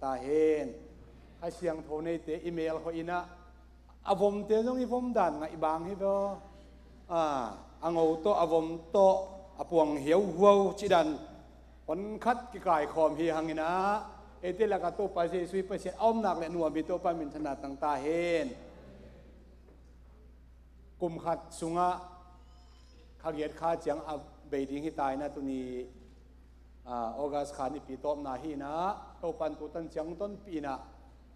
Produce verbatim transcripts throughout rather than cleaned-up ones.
ta hen. Kha Siangtho neite i mel hoih inah a vomte zong i vom dan ngaih bang hi vaw. A, a ngo tawh, a vom tawh, a puang hiauhuau cih dan hon khat kikaikhawm hi hanginah eite lakah Topa Jesuh i Pasian a om nak le nuam hi. Topa minthanna tang ta hen. Kum khat sungah kha giat kha ciang a bei ding hi ta inah tuni, a, August kha nipi tawpna hi inah Topan tutan ciang tonpih inah,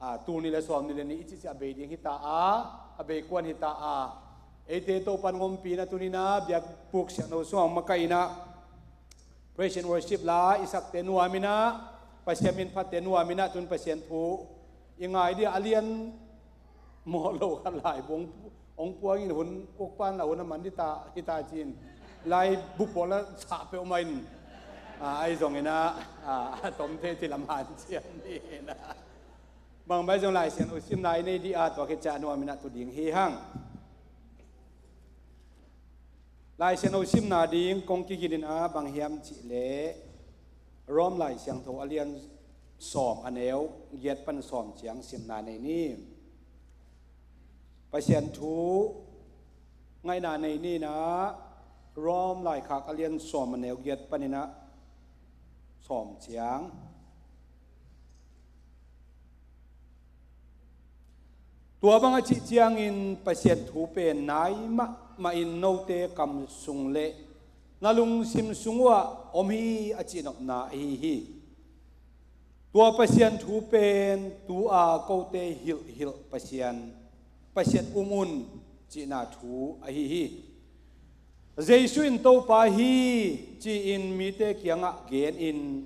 a, tul nih le sawm nih le nih i cihciah a bei ding hi ta a, a bei kuan hi ta a, eite Topan ngompih inah tuni inah biakbuk siangtho sungah makaih inah praise and worship la i sakte nuam inah, Pasian min phatte nuam inah tun Pasian thu i ngai dih a, a lian mawh lo khat lai bung hong puangin hun ukpan la hun a man dih ta hi ta ci-in lai bupawl a sah peuhmah in, a, ahi zong inah, a, a tomte ci lam hanciam dih inah. Bang bai zong Lai Siangtho simna i nei dih a, tua khit ciang a nuam inah tu ding hi hang. Lai Siangtho simna ding kong kigin inah bang hiam cih leh Rom Lai Siangtho a lian sawm a neu giat pan sawm ciang simna nei ni. Pasian thu ngaihna nei ni inah Rom Laikhak a lian sawm a neu giat pan inah sawm ciang. Tua bang a cih ciangin Pasian thu pen nai mahmah in note kam sung le na lungsim sung uhah om hi a cihnopna ahi hi. Tua Pasian thu pen tu-a kote hilhhilh Pasian, Pasian um un cihna thu ahi hi. Jesuh in Topa hi ci-in mite kiangah genin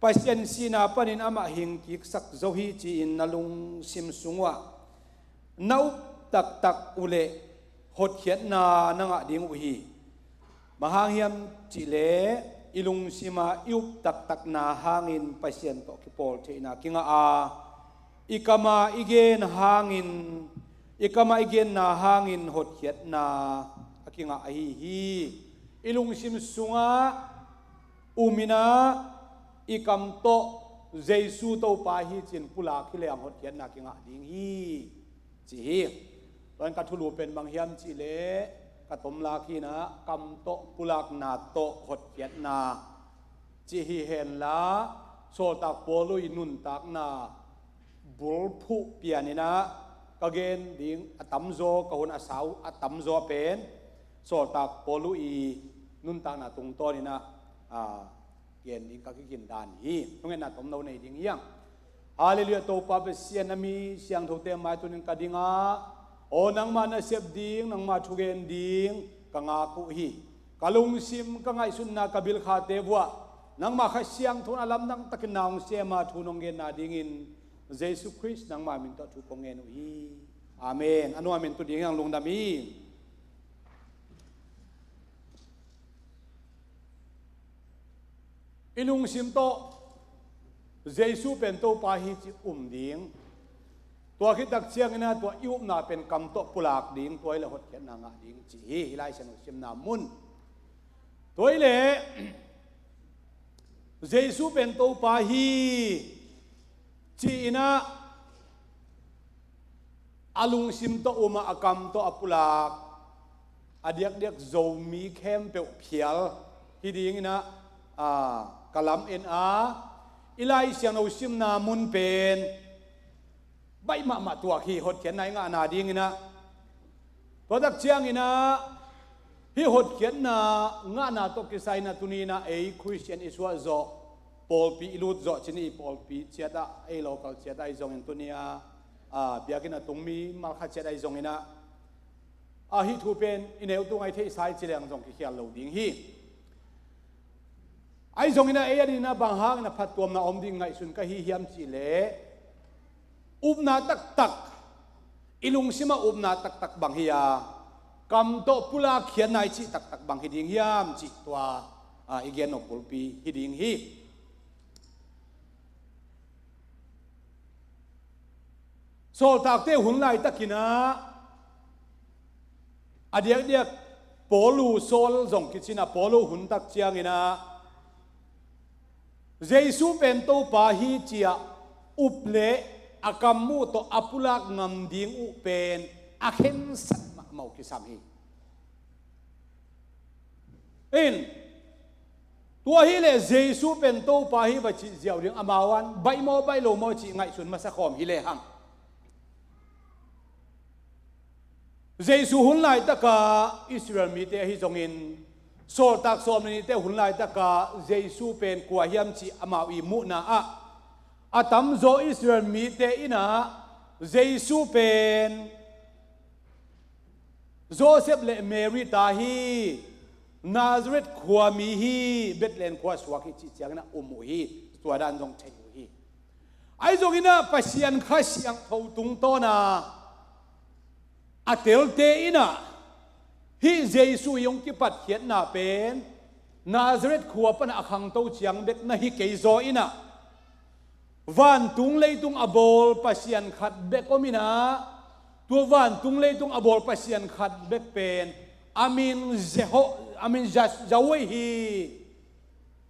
Pasian sihna panin amah hing kiksak zo hi ci-in na lungsim sungah na up taktak uhleh hotkhiatna na ngah ding uh hi. Bang hang hiam cihleh i lungsimah i up taktakna hangin Pasian tawh kipawl theihna kingah a, i kamah i gen hangin, i kamah i genna hangin hotkhiatna a kingah ahi hi. I lungsim sungah um inah i kam tawh Jesuh Topa hi ci-in pulak hi leng hotkhiatna kingah ding hi ci hi. Tua in ka thulu pen bang hiam cihleh ka tomlak hi inah kam tawh pulakna tawh hotkhiatna ci hi henla, Sawltak Paul uh i nuntakna bulphuh pian inah ka gen ding a tamzaw, ka hun a sau a tamzaw pen Sawltak Paul uh i nuntakna tungtawn inah, a, gen ding ka kigin dan hi. Thungetna tomno nei ding hi hang. Halleluiah, Topa Pasian, na mi siangthote mai tunin ka ding a, aw nangmah nasep ding, nangmah thugen ding ka ngak uh hi. Ka lungsim, ka ngaihsutna, ka bilkhate vuah nangmah Kha Siangtho in a lamdang takin na hong sem a, thu nong genna dingin Jesuh Khrist nangmah min tawh thu kong ngen uh hi. Amen. A nuamin tu ding hi hang, lungdam hi. I lungsim tawh Jesuh pen Topa hi ci um ding. Tua khit tak ciangin ah tua i upna pen kam tawh pulak ding, tua hi leh hotkhiatna ngah ding ci hi, hih Lai Siangtho simna mun. Tua hi leh Jesuh pen Topa hi ci-in ah a lungsim tawh um a, a kam tawh a pulak, a diakdiak Zomi khempeuh phial hi dingin ah, a, ka lamen a, i Lai Siangtho simna mun pen baih mahmah tuak hi, hotkhiatna i ngahna dingin ah. Tua tak ciangin ah hih hotkhiatna ngahna tawh kisai in ah tuni-in ah ei Khristian i suah zawh, pawlpi i lut zawh cih ni, i pawlpi ciat ah, ei local ciat ah ahi zongin tuni-a, a, biakinn a tung mimal khat ciat ahi zongin ah, a, hih thu pen i neu tung a i theihsa i ci leng zong kikhial lo ding hi. Ahi zongin ah ei a dingin ah bang hangin ah phattuamna om ding ngaihsun ka hi hiam cih leh, upna taktak, i lungsim ah upna taktak bang hi a, kam tawh pulak khiatna i cih taktak bang hi ding hiam cih tua, a, i gen nop bulpi hi ding hi. Sawltakte hun laitakin ah a diakdiak Paulu, Saul zong kici-in ah, Paulu hun tak ciangin ah Jesuh pen Topa hi ci-a up le a kam uh tawh a pulak ngam ding uh pen a khensat mahmah uh kisam hi. In, tua hileh Jesu pen Topa hi va cih ziau ding amau an baih maw baih lo maw cih ngaihsun masa khawm hi lehang. Jesu hun laitaka Israel mite ahi zongin, sawltak sawm le nihte hun laitaka Jesu pen kua hiam cih amau i muhna ah a tamzaw Israel mite in ah Jesu pen Joseph le Mary ta hi, Nazareth khua mi hi, Bethlehem khua suak hi cih ciangin ah um uh hi. Tua dan zong thei uh hi. Ahi zongin ah Pasian Kha Siangtho tungtawna a telte in ah hih Jesu i hong kipatkhiatna pen Nazareth khua pan a khangto ciang bek na hi kei zaw in ah vantung leitung a bawl Pasian khat bek om in ah, tua vantung leitung a bawl Pasian khat bek pen a min Jeho-, a min Za-, Yahweh hi.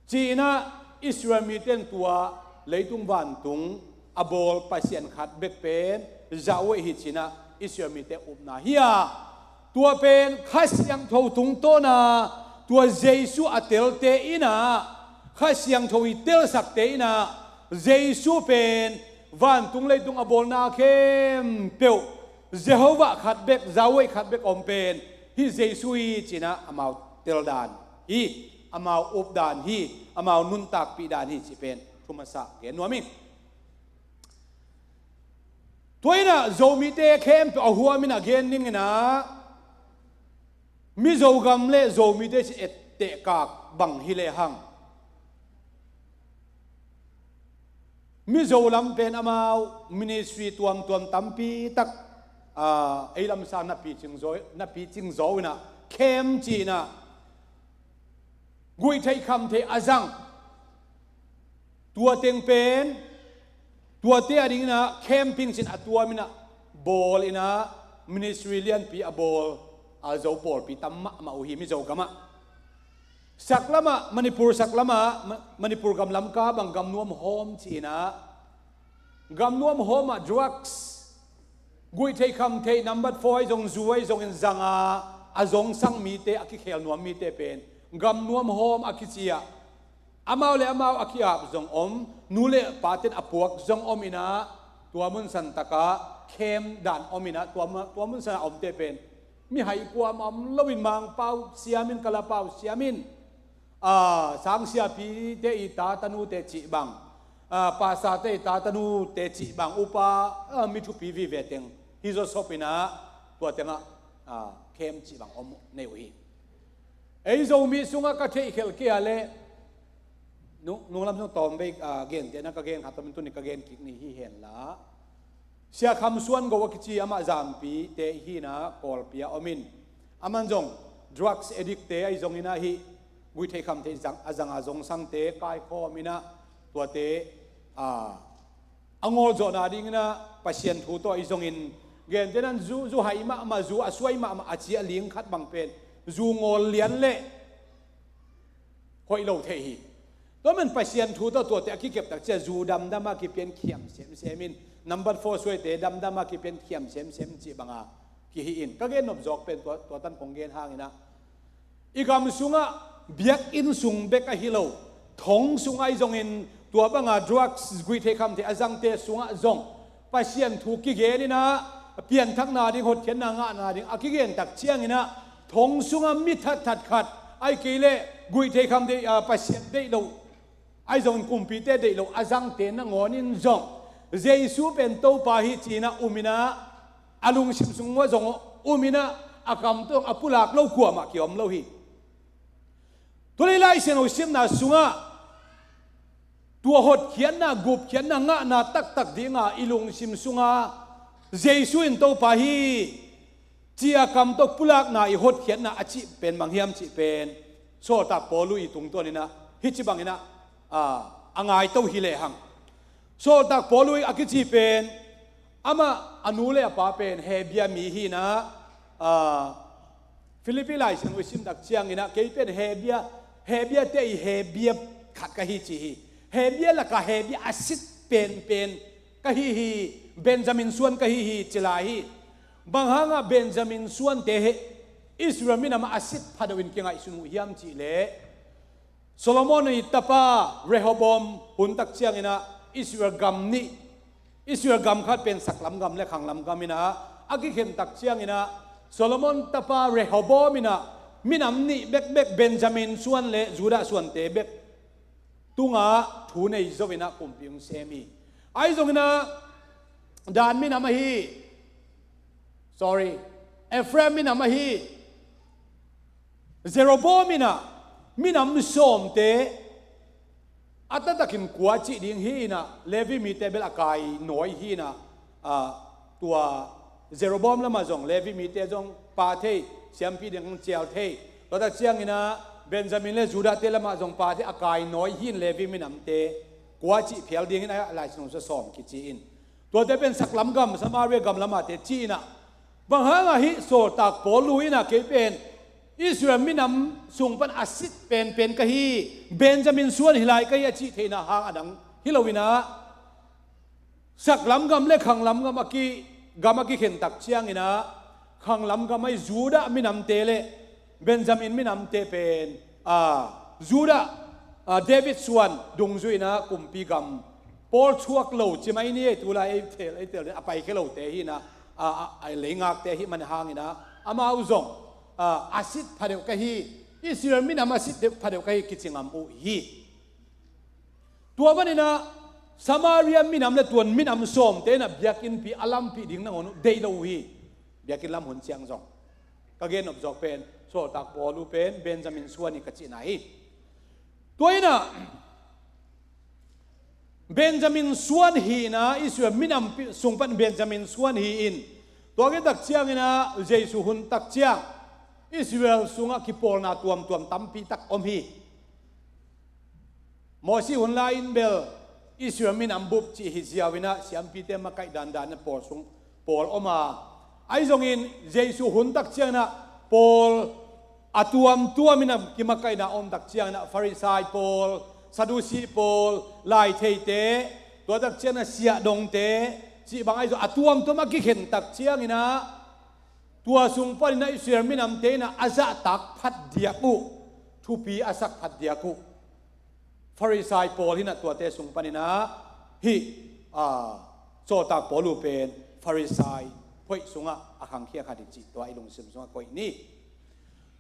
Ci-in ah Israel mite in tua leitung vantung a bawl Pasian khat bek pen Yahweh hi ci-in ah Israel mite upna hi a, tua pen Kha Siangtho tungtawna tua Jesu a telte in ah, Kha Siangtho i telsakte in ah Jesu pen vantung leitung a bawlna khempeuh Jehovah khat bek, Yahweh khat bek om pen hih Jesu hi ci-in ah amau tel dan hi, amau up dan hi, amau nuntakpih dan hi cih pen thu masa gen nuam ing. Tua in ah Zomite khempeuh a huam in ah gen ning in ah Mizo gam le Zomite cih etteh kak bang hi lehang Mizo lam pen amau ministry tuamtuam tampi tak, ah, ei lamsang na picing zaw, na picing zaw in ah camp ci-in ah guihtheih khamtheih a zang. Tua teng pen tuate a ding in ah camping ci-in a tuam in ah bawl in ah ministry lianpi a bawl a Zo pawlpi tam mahmah uh hi Mizo gamah. Saklamah, Manipur saklamah, Ma-, Manipur gam Lamka bang Gamnuam Home ci-in ah, Gamnuam Home ah drugs, guihtheih khamtheih number four ahi zong, zu ahi zongin zanga a zongsang mite, a kikhel nuam mite pen Gamnuam Home a kici ah amau le amau a ki-ap zong om, nu le paten a puak zong om in ah, tua mun san takah camp dan om in ah, tua mu-, tua mun san a omte pen mihaih kuamah om loin Mangpau siamin, Kalapau siamin, ah, sangsiapite i ta tanute cih bang, ah, pastorte i ta tanute cih bang, upa, ah, mi thupi vive teng hi zawsop in ah, tua tengah, ah, camp cih bang om nei uh hi. Ei Zomi sungah ka theih khelh kei a leh, nu-, nunglam sung tawm bei, ah, gente na ka gen khat tawm in tuni ka gen kik ni hi hen la. Sia Kham Suan Go a kici amah Zampite hi in ah Kawlpi ah om in, aman zong drugs addictte ahi zongin ah hih guihtheih khamtheih zang, a zanga zongsangte kaikhawm in ah tuate, ah, a ngawlzawhna dingin ah Pasian thu tawh ahi zongin, gente nan zu, zu hai mahmah, zu a suai mahmah a ci a ling khat bang pen zu ngawl lian le hoih lo thei hi. Tua man Pasian thu tawh tuate a kikeptak ciah zu damdam a kipian khiam semsem in, number four suaite damdam a kipian khiam semsem cih banga kihi in, ka gen nop zawk pen tua, tua tan kong gen hangin ah, i gam sungah biakinn sung bek ahi lo, thong sungah ahi zongin tua banga drugs, guihtheih khamtheih a zangte sungah zong Pasian thu kigen in ah, pianthakna ding, hotkhiatna ngahna ding a kigen tak ciangin ah, thong sungah mi thatthat khat, ahih kei leh guihtheih khamtheih, ah, Pasian deih lo, ahi zongin kumpite deih lo a zangte nangawn in zong Jesu pen Topa hi ci-in ah um in ah, a lungsim sungah zong um in ah, a kam tawh a pulak lo kuamah kiom lo hi. Tulei Lai Siangtho simna sungah tua hotkhiatna, gupkhiatna ngahna taktak dinga i lungsim sunga Jesu in Topa hi ci-a kam tawh pulakna i hotkhiatna a cih pen bang hiam cih pen Sawltak Paul uh i tungtawn in ah hih ci bangin ah, a, a ngaito hi lehang. Sawltak Paul uh a kici pen amah a nu le a pa pen Hebia mi hi in ah, a, Philippi Lai Siangtho i simtak ciangin ah kei pen Hebia, Hebiate i Hebia khat ka hi ci hi. Hebia lakah Hebia a sit penpen ka hi hi, Benjamin suan ka hi hi, ci lai hi. Bang hangah Benjamin suante hi Israel minam a sit phadeuh in kingaihsun uh hiam cihleh, Solomon ii tapa Rehoboam hun tak cianginah Israel gam nih, Israel gam khat pen saklam gam le khanglam gam inah a kikhen tak cianginah Solomon tapa Rehoboam inah minam nih bekbek, Benjamin suan le Judah suante bek tungah thu nei zo inah kumpi hong sem hi. Ahi zonginah Dan minam ahi, sorry, Ephraim minam ahi Jeroboam inah minam sawmte a taktakin kua cih ding hi inah Levi mite bel a kai nawi hi inah, ah, tua Jeroboam lamah zong Levi mite zong pha thei, siampi ding hong cial thei. Tua tak cianginah Benjamin le Judahte lamah zong pha thei, a kai nawi hi in Levi minamte kua cih phial dingin a Lai Siangtho sung sawm kici in. Tuate pen saklam gam, Samaria gam lamahte ci inah. Bang hangah hih sawltak Paul lu inah kei pen Israel minam sung pan a sit penpen ka hi, Benjamin suan hi lai ka hi a cih theihna hang a dang hi lo inah, saklam gam le khanglam gam a ki, gam a kikhen tak cianginah khanglam gam ahi Judah minamte le Benjamin minamte pen, ah, Judah, ah, David suan dungzui inah kumpi gam pawl thuak lo ci mai ni, ei tulai ei tel, ei tel a paikhia lote hi inah, ah, ah, a leingakte hi man hanginah amau zong, ah, a sit phadeuh ka hi, Israel minam a sit phadeuh ka hi kici ngam uh hi. Tua maninah Samaria minam le tuan minam sawmte inah biakinnpi a lampih ding nangawn uh deih lo uh hi. Biakinn lam hun ciang zong ka gen nop zawk pen sawltak Paul uh pen Benjamin suan hi ka cihna hi. Tua inah Benjamin suan hi inah Israel minam pi-, sung pan Benjamin suan hi in, tua gen tak cianginah Jesu hun tak ciang Israel sungah kipawlna tuamtuam tampi tak om hi. Mosi hun lai-in bel Israel minam bup cih hi ziau inah siampite makaih dandan inah pawl sung pawl om a, ahi zongin Jesu hun tak cianginah pawl a tuamtuam inah kimakaihna om tak cianginah Farisai pawl, Sadusi pawl, laitheite, tua tak cianginah siahdongte cih bang ahi zong a tuamtuam a kikhen tak cianginah tua sung paninah Israel minamte inah a zahtak phat diak uh, thupi a sak phat diak uh Farisai pawl hi inah tuate sung paninah hih, ah, sawltak Paul uh pen Farisai phoih sungah a khangkhia khat hi cih tua i lungsim sungah koih ni.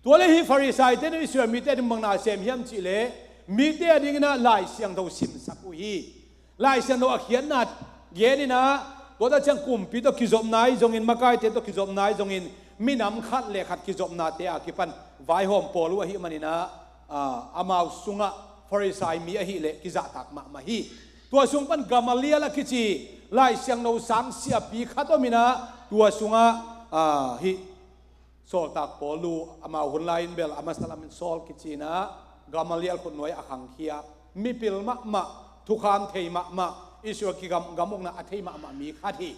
Tua le hih Farisaite inah Israel mite a ding bang na sem hiam cihleh mite a dinginah Lai Siangtho simsak uh hi. Lai Siangtho a khiatna gen inah, tua tak ciang kumpi tawh kizopna ahi zongin, makaite tawh kizopna ahi zongin, minam khat le khat kizopnate a kipan vaihawm pawl uh ahih maninah, ah, amau sungah Farisai mi ahih leh kizahtak mahmah hi. Tua sung pan Gamaliel a kici Lai Siangtho sang siapi khat om inah tua sungah, ah, hih sawltak Paul uh amau hun lai-in bel a masa lamin Saul kici inah Gamaliel khutnuai a khangkhia, mipil mahmah, thukham thei mahmah, Israel kigam, gam ukna a thei mahmah mi khat hi.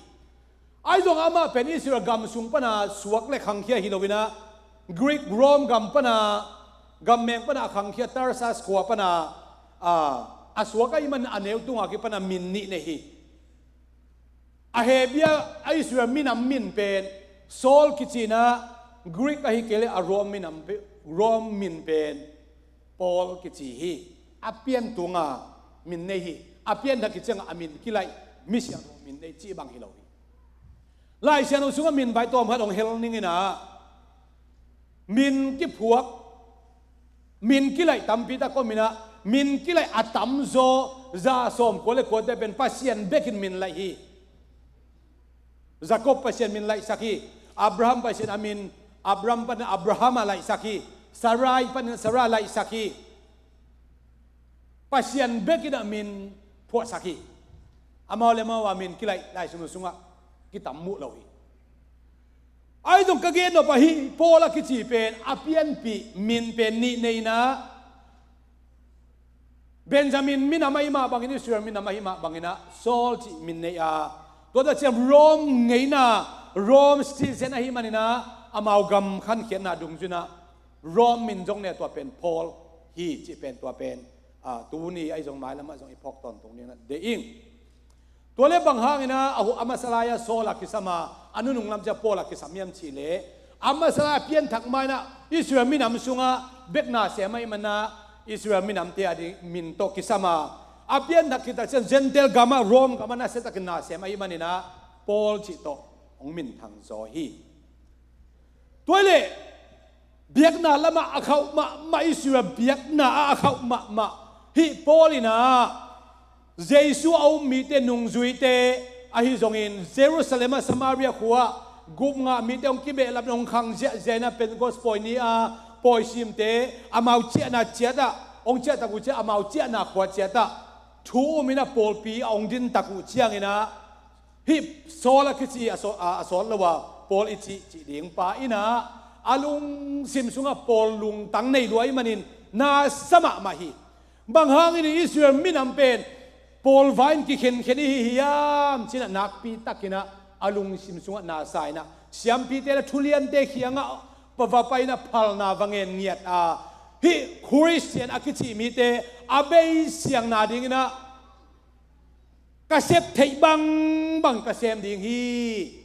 Ahi zong amah pen Israel gam sung pana suak le khangkhia hi lo inah Greek Rome gam pana, gam meng pana a khangkhia Tarsus khua pana, ah, a suak ahih man a neu tunga kipana min nih nei hi. A Hebia, a Israel minam min pen Saul kici inah, Greek ahi kei le a Rome minam pe-, Rome min pen Paul kici hi. A pian tunga min nei hi. A pian dah kiciangah a min kilaih, misiangtho min nei cih bang hi lo hi. Lai Siangtho sungah min vai tawm khat hong hel ning inah, min kiphuak, min kilaih tampi tak om inah, min kilaih a tamzaw za sawmkua le kuate pen Pasian bekin min laih hi. Jacob Pasian min laihsak hi. Abraham Pasian a min, Abraham panin Abraham a laihsak hi. Sarai panin Sarah laihsak hi. Pasian bekin a min phuahsak hi. Amau le amau a min kilaih Lai Siangtho sungah kitam muh lo hi. Ahi zong ka gen nop ahi, Paul a kici pen a pianpih min pen nih nei inah, Benjamin minam ahih mah bangin, Israel minam ahih mah bangin ah Saul cih min nei a, tua tak ciang Rome ngeina, Rome citizen ahih manin ah amau gam khankhiatna dungzui in ah Rome min zong nei a, tua pen Paul hi cih pen, tua pen, ah, tuni ahi zong mailam ah zong i phawk tawntung ding in ah deih ing. Tua le bang hangin ah a hu-, a masa lai-ah Saul a kisam a, a nunung lam ciang Paul a kisam hiam cih leh, a masa lai-ah a pianthak ma-in ah Israel minam sungah bek na sem ahih manin ah Israel minamte a ding min tawh kisam a, a pianthak khit tak ciang Gentile gamah, Rome gamah nasiatakin na sem ahih manin ah Paul cih tawh hong minthang zaw hi. Tua hi leh biakna lamah a khauh mahmah, Israel biakna ah a khauh mahmah hih Paul in ah Jesu a um mite nungzuite ahi zongin Jerusalem ah, Samaria khua-ah gupngah mite hong kibehlap, hong khang ziahziah in ah Pentecost pawi ni-a pawisimte amau ciahna ciatah hong ciahtak uh ciang, amau ciahna khua ciatah thu um in ah pawlpi a hong dintak uh ciangin ah hih Saul a kici a saw-, a, a sawt lo a, Paul i cih, cih ding pa in ah a lungsim sungah Paul lungtang nei lua ahih manin na sa mahmah hi. Bang hangin Israel minam pen Paul vai-in kikhenkhen i hi hiam ci-in ah nakpi takin ah a lungsim sungah na sa in ah siampite le thuliante kiangah va pai in ah phalna va ngen ngiat a, hih Khristian a kici mite a beisiangna dingin ah ka sep theih bangbang ka sem ding hi,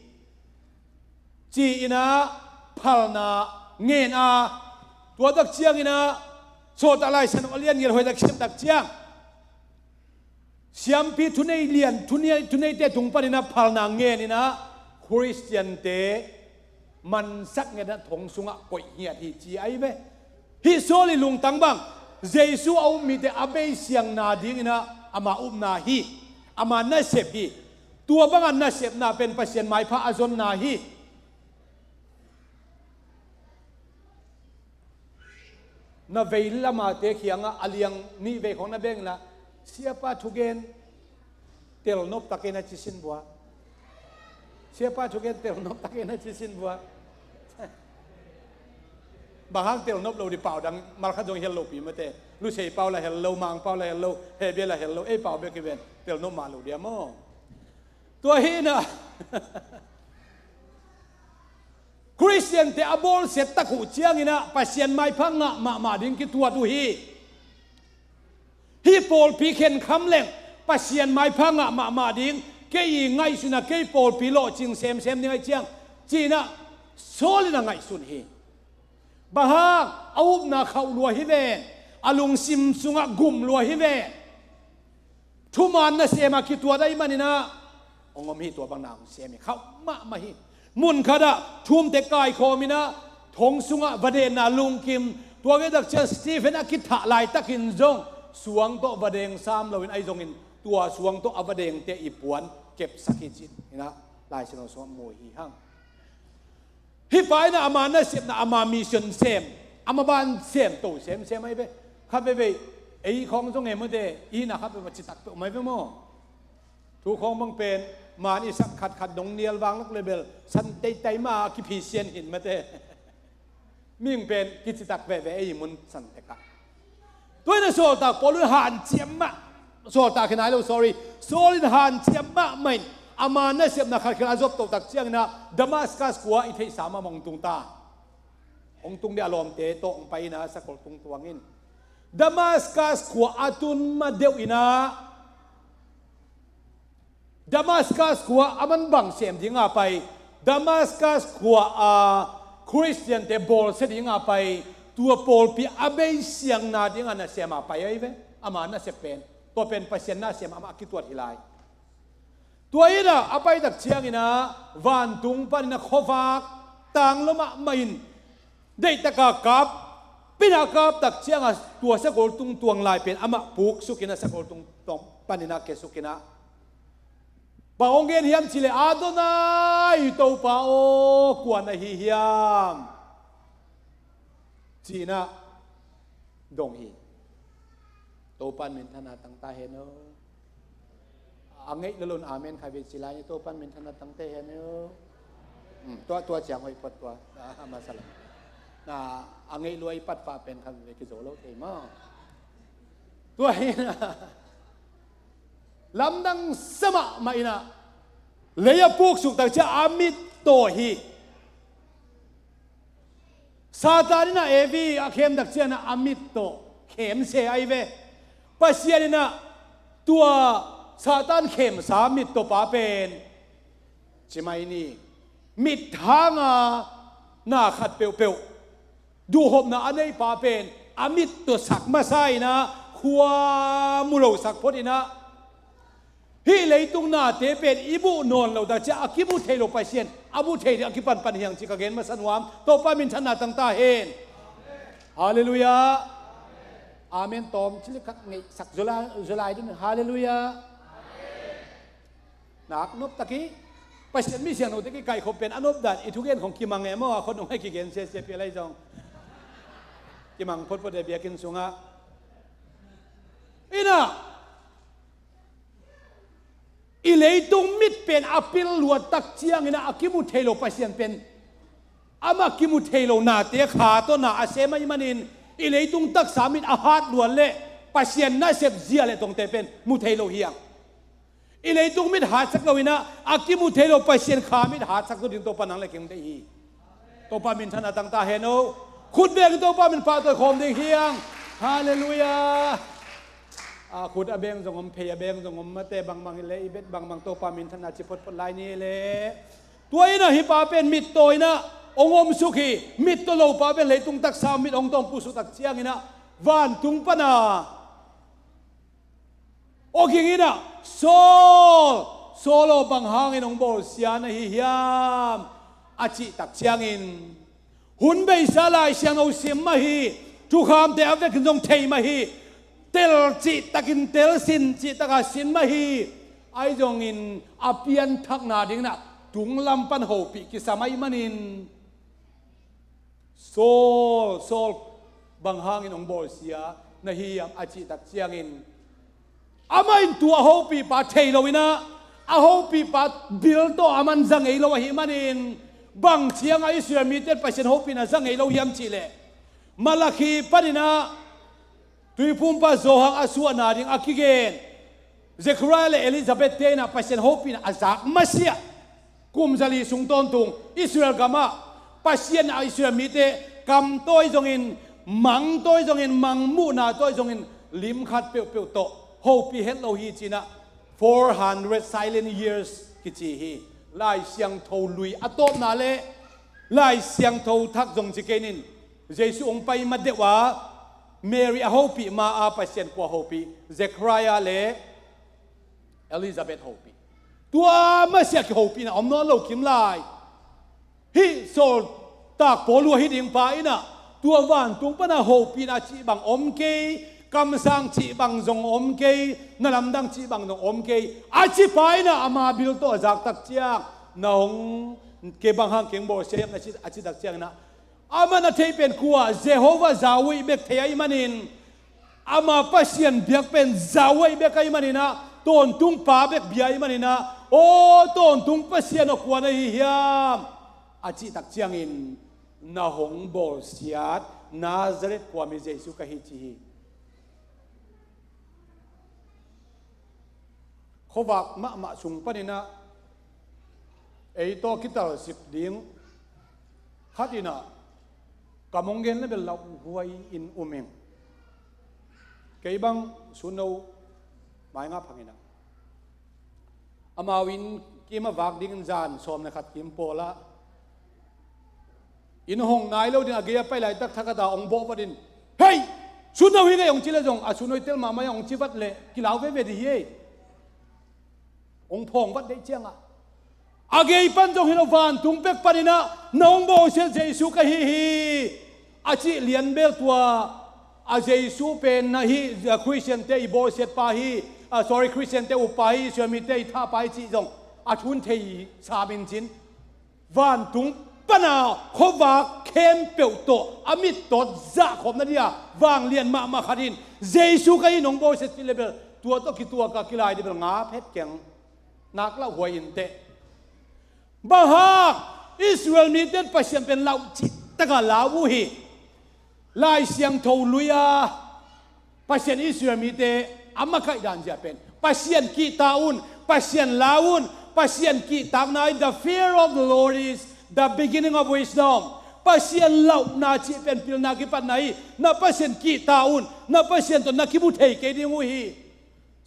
ci-in ah phalna ngen a, tua tak ciangin ah Sawltak Lai Siangtho a lian giat hoih tak, siam tak ciang siampi thunei lian, thunei, thuneite tung panin ah phalna ngen in ah Khristiante mansak ngetna thong sungah koih ngiat hi ci ahi ve. Hih Saul i lungtang bang, Jesu a um mite a beisiangna dingin ah ama upna hi, ama nasep hi. Tua banga nasepna pen Pasian maipha a zonna hi. Na vei lamate kiangah a liang nih vei khawng na beng inla, Siapa thugen telnop tak ei na ci sin bua. Siapa thugen telnop tak ei na ci sin bua. Bang hang telnop lo di? Pau dang malkhat zong hel lopi mate. Lusei pau la hel lo, Mang pau la hel lo, Hebia la hel lo, ei pau bek hi ven. Telnop mah lo dia maw? Tua hi na. Khristiante a bawlsiat tak uh ciangin ah Pasian maipha ngah mahmah ding kituat uh hi. Hih pawlpi khenkham leng Pasian maipha ngah mahmah ding, kei i ngaihsun a, kei pawlpi lawhcing semsem ding ahi ciang, ci-in ah Saul in a ngaihsun hi. Bang hang? A upna khauh lua hi ven, a lungsim sungah gum lua hi ven. Thuman nasem a kituat ahih manin ah hong om hi. Tua bang na hong sem hi, khauh mahmah hi. Mun khatah thumte kaikhawm in ah thong sungah va denna lungkim. Tua khit tak ciang Stephen a kithah laitakin zong suang tawh va deng sam loin, ahi zongin tua suang tawh a va dengte i puan kepsak hi ci-in ah Lai Siangtho sungah mu hi hang. Hih pa in ah ama nasepna, ama mission sem, ama ban sem to semsem ahi ve. Khat veivei ei khawng zong e mawte, i na khat veivei citak peuh mai ve maw? Thu khawng bang pen man i sak khatkhat dong nial vang lok le bel san taitai ma a kiphisian hin mate. Mihing pen kicitak veve ei mun san tekah. Tua in ah sawltak Paul in hanciam mah, sawltak hi nai lo, sorry, Saul in hanciam mahmah in ama nasepna khat khial a zop toh tak ciangin ah Damascus khua i theihsa mah hong tung ta. Hong tung dia, a lawmte tawh hong pai in ah sakol tung tuang in. Damascus khua a tun ma deuh in ah Damascus khua a man bang sem dinga pai, Damascus khua a Khristiante bawlsia dinga pai, tua pawlpi a beisiangna dinga nasem a pai ahi ve. Ama nasep pen, tua pen Pasian nasem amah a kituat hi lai. Tua in ah a pai tak ciangin ah vantung panin ah khuavak tang lua mahmah in, deihtaka kap, pina kap tak cianga tua sakol tung tuang lai pen amah puksukin ah sakol tung tuang panin ah kiasukin ah, bang hong gen hiam cih leh, Adonai, Topa aw, kua na hi hiam, ci-in ah dong hi. Topa in minthanna tang ta hen aw. A ngeih lua lo in amen khat vei ci lai ni. Topa in minthanna tang ta hen aw. Hmm, tua, tua ciang hoih phot tua. A, a masa lo. Na, a ngeih lua i pat pah pen khat vei kizo lo thei maw? Tua hi na. Lamdang sa mahmah in ah, lei a puksuk tak ciang a mit tawh hi. Satan in ah Evi a khem tak ciangin ah a mit tawh khem se ahi ve. Pasian in ah tua Satan khemsa mittaw pa pen ci mai ni. Mit hanga na khat peuhpeuh duhhopna a nei pa pen a mittaw sak masa in ah, khua mu lo sak phot in ah, hih leitung nate pen i muh nawn lo, tua ciang a kimu thei lo Pasian a mu thei ding a kipanpan hi hang ci ka gen masa nuam. Topa minthanna tang ta hen. Halleluiah. Amen tawm cil khat ngeihsak zaw lai, zaw lai ding. Halleluiah. Nak nop tak hi. Pasian mi siangthote kikaihkhop pen a nop dan i thugen khong kimang e maw, a khua nung hei kigen siasia pia lai zong kimang photphot e biakinn sungah. In ah, i leitung mit pen a pil luat tak ciangin ah, a kimu thei lo Pasian pen, amah kimu thei lo nate kha tawh na a sem ahih manin, i leitung taksa mit a hat luat leh Pasian nasep zia le tongte pen mu thei lo hi hang. I leitung mit hatsak lo in ah, a kimu thei lo Pasian kha mit hatsak zo ding Topa nang le kei hong deih hi. Topa minthanna tang ta hen aw. Khut beng in Topa min pahtawi khawm ding hi hang. Halleluiah. A khut a beng zong om, phei a beng zong om, mate bangbang hi leh, i bet bangbang Topa minthanna ci photphot lai ni leh. Tua in ah hih pa pen mittaw in ah hong omsuk hi. Mittaw lo pa pen leitung taksa mit hong tawng pusuh tak ciangin ah, vantung pan a aw ging in ah, Saul, Saul aw, bang hangin hong bawlsia na hi hiam? A cih tak ciangin, hun beisa Lai Siangtho sim mah hi, thukhamte a vekin zong thei mah hi, tel cih takin tel, sin cih taka sin mah hi, ahi zongin a pianthakna dingin ah tunglam pan hopih kisam ahih manin, Saul, Saul, bang hangin hong bawlsia na hi hiam? A cih tak ciangin, amah in tua hopihpa thei lo in ah, a hopihpa bil tawh a man za ngei lo ahih manin, bang ciangah Israel mite Pasian hopihna za ngei lo hiam cih leh, Malakhi panin ah Tuiphumpa Johan a suahna ding a kigen Zechariah le Elizabeth te in ah Pasian hopihna a zak masiah, kum zali sung tawntung Israel gamah Pasian in ah Israel mite kam tawi zongin, mang tawi zongin, mang muhna tawi zongin, lim khat peuhpeuh tawh hopih het lo hi ci-in ah, four hundred silent years kici hi. Lai Siangtho lui a tawpna le Lai Siangtho thak zong ci kei ning, Jesu hong pai ma deuh a, Mary a hopih ma a, Pasian kua hopih? Zechariah le Elizabeth hopih. Tua masiah kihopihna om nawn lo kim lai. Hih Saul, tak pawl uh ahi ding pa in ah, tua vantung pan a hopihna cih bang om kei, kamsang cih bang zong om kei, na lamdang cih bang zong om kei, a ci pa in ah ama bil tawh a zak tak ciang, na hong, kei bang hang kei hong bawlsia hiam na ci, a ci tak ciangin ah, amah na theih pen kua, Jehovah Yahweh bek thei ahih manin, ama Pasian biak pen Yahweh bek ahih manin ah, tawntung pa bek bia ahih manin ah, aw tawntung Pasian aw, kua na hi hiam? A cih tak ciangin, na hong bawlsiat Nazareth khuami Jesu ka hi ci hi. Khuavak mahmah sung panin ah ei tawh kitalsik ding khat in ah, ka mong gen le bel lauhuai in um ing. Kei bang Suno mai nga phang in ah, amau inn kim a vak dingin zan sawm le khat kim pawl ah inn hong nai lo ding a gei a pai laitak thakhat ah hong bawh vat in, "Hei! Suno hi ngei," hong ci leh zong, a Suno hi tel mahmah a hong ci vat leh kilau veve ding hi ei. Hong phawng vat deih ciangah, a gei pan zong hi lo, vantung pek panin ah, "Na hong bawlsiat Jesu ka hi hi," a cih lianbel tua, a Jesu pen na hi, a Khristiante i bawlsiat pa hi, a, sorry, Khristiante up pa hi, Israel mite i thah pa hi cih zong a thu in thei sam in cin. Vantung pan a khuavak khempeuh tawh a mittawt zahkhawm nading a vanglian mahmah khat in, "Jesu ka hi, nong bawlsiat," cih leh bel tua tawh kituak a kilai ding bel ngap het keng. Nak lauhuai in teh. Bang hang? Israel mite in Pasian pen lau cih tak a lau uh hi. Lai Siangtho lui a, Pasian Israel mite a makaih dan zia pen, Pasian kihta un, Pasian lau un, Pasian kihtakna in, the fear of the Lord is the beginning of wisdom. Pasian lauhna cih pen pilna kipatna hi. Na Pasian kihta un, na Pasian tawh na kimu thei kei ding uh hi.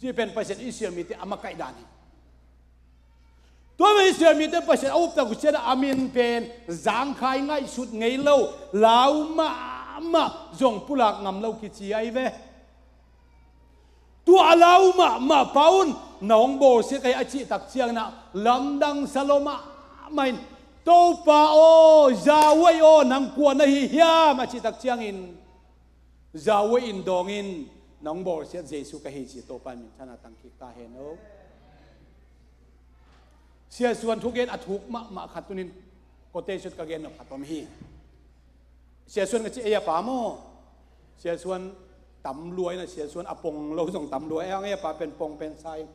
Cih pen Pasian Israel mite a makaih dan hi. Tua mah Israel mite Pasian a uptak uh ciangin a min pen zangkhai ngaihsut ngei lo, lau mahmah zong pulak ngam lo kici ahi ve. Tua a lau mahmah pa un na hong bawlsia ka hi a cih tak ciangin ah lamdang sa lo mahmah in, Topa aw, Yahweh aw, nang kua na hi hiam a cih tak ciangin, Yahweh in dawng in, nang bawlsiat Jesu ka hi ci, Topa in minthanna tangkik ta hen aw. Sia Suan thugen a thuk mahmah khat tunin quotation ka gen nop khat om hi. Sia Suan ka ci ei a pa maw. Sia Suan tam lua in a, Sia Suan a pong lo zong tam lua ei a, ei a pa pen pong pen sa in.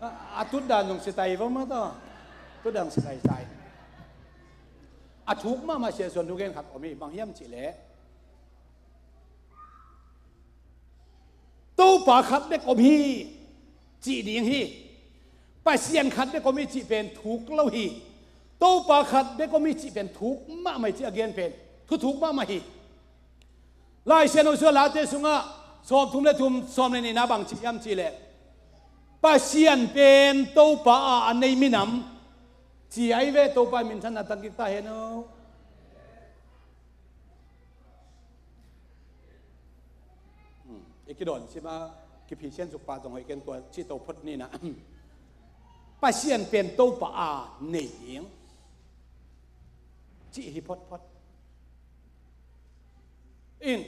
A, a tutdan zong sitai vo maw taw. Tutdan zong sitai sa in. A thuk mahmah Sia Suan thugen khat om hi, bang hiam cih leh, Topa khat bek om hi cih ding hi. Pasian khat bek om hi cih pen thuk lo hi. Topa khat bek om hi cih pen thuk mahmah hi cih a gen pen thuthuk mahmah hi. Lai Siangtho sung Late sungah sawmthum le thum, sawm le nihna bang ci hiam cih leh, Pasian pen Topa a a nei minam ci ahi ve. Topa in minthanna tangkik ta hen aw. Hmm. I kidawn sim a, kiphisian suk pa zong hoih ken, tua cih to phot ni na. Pasian pen Topa a nei ding cih hi photphot. In,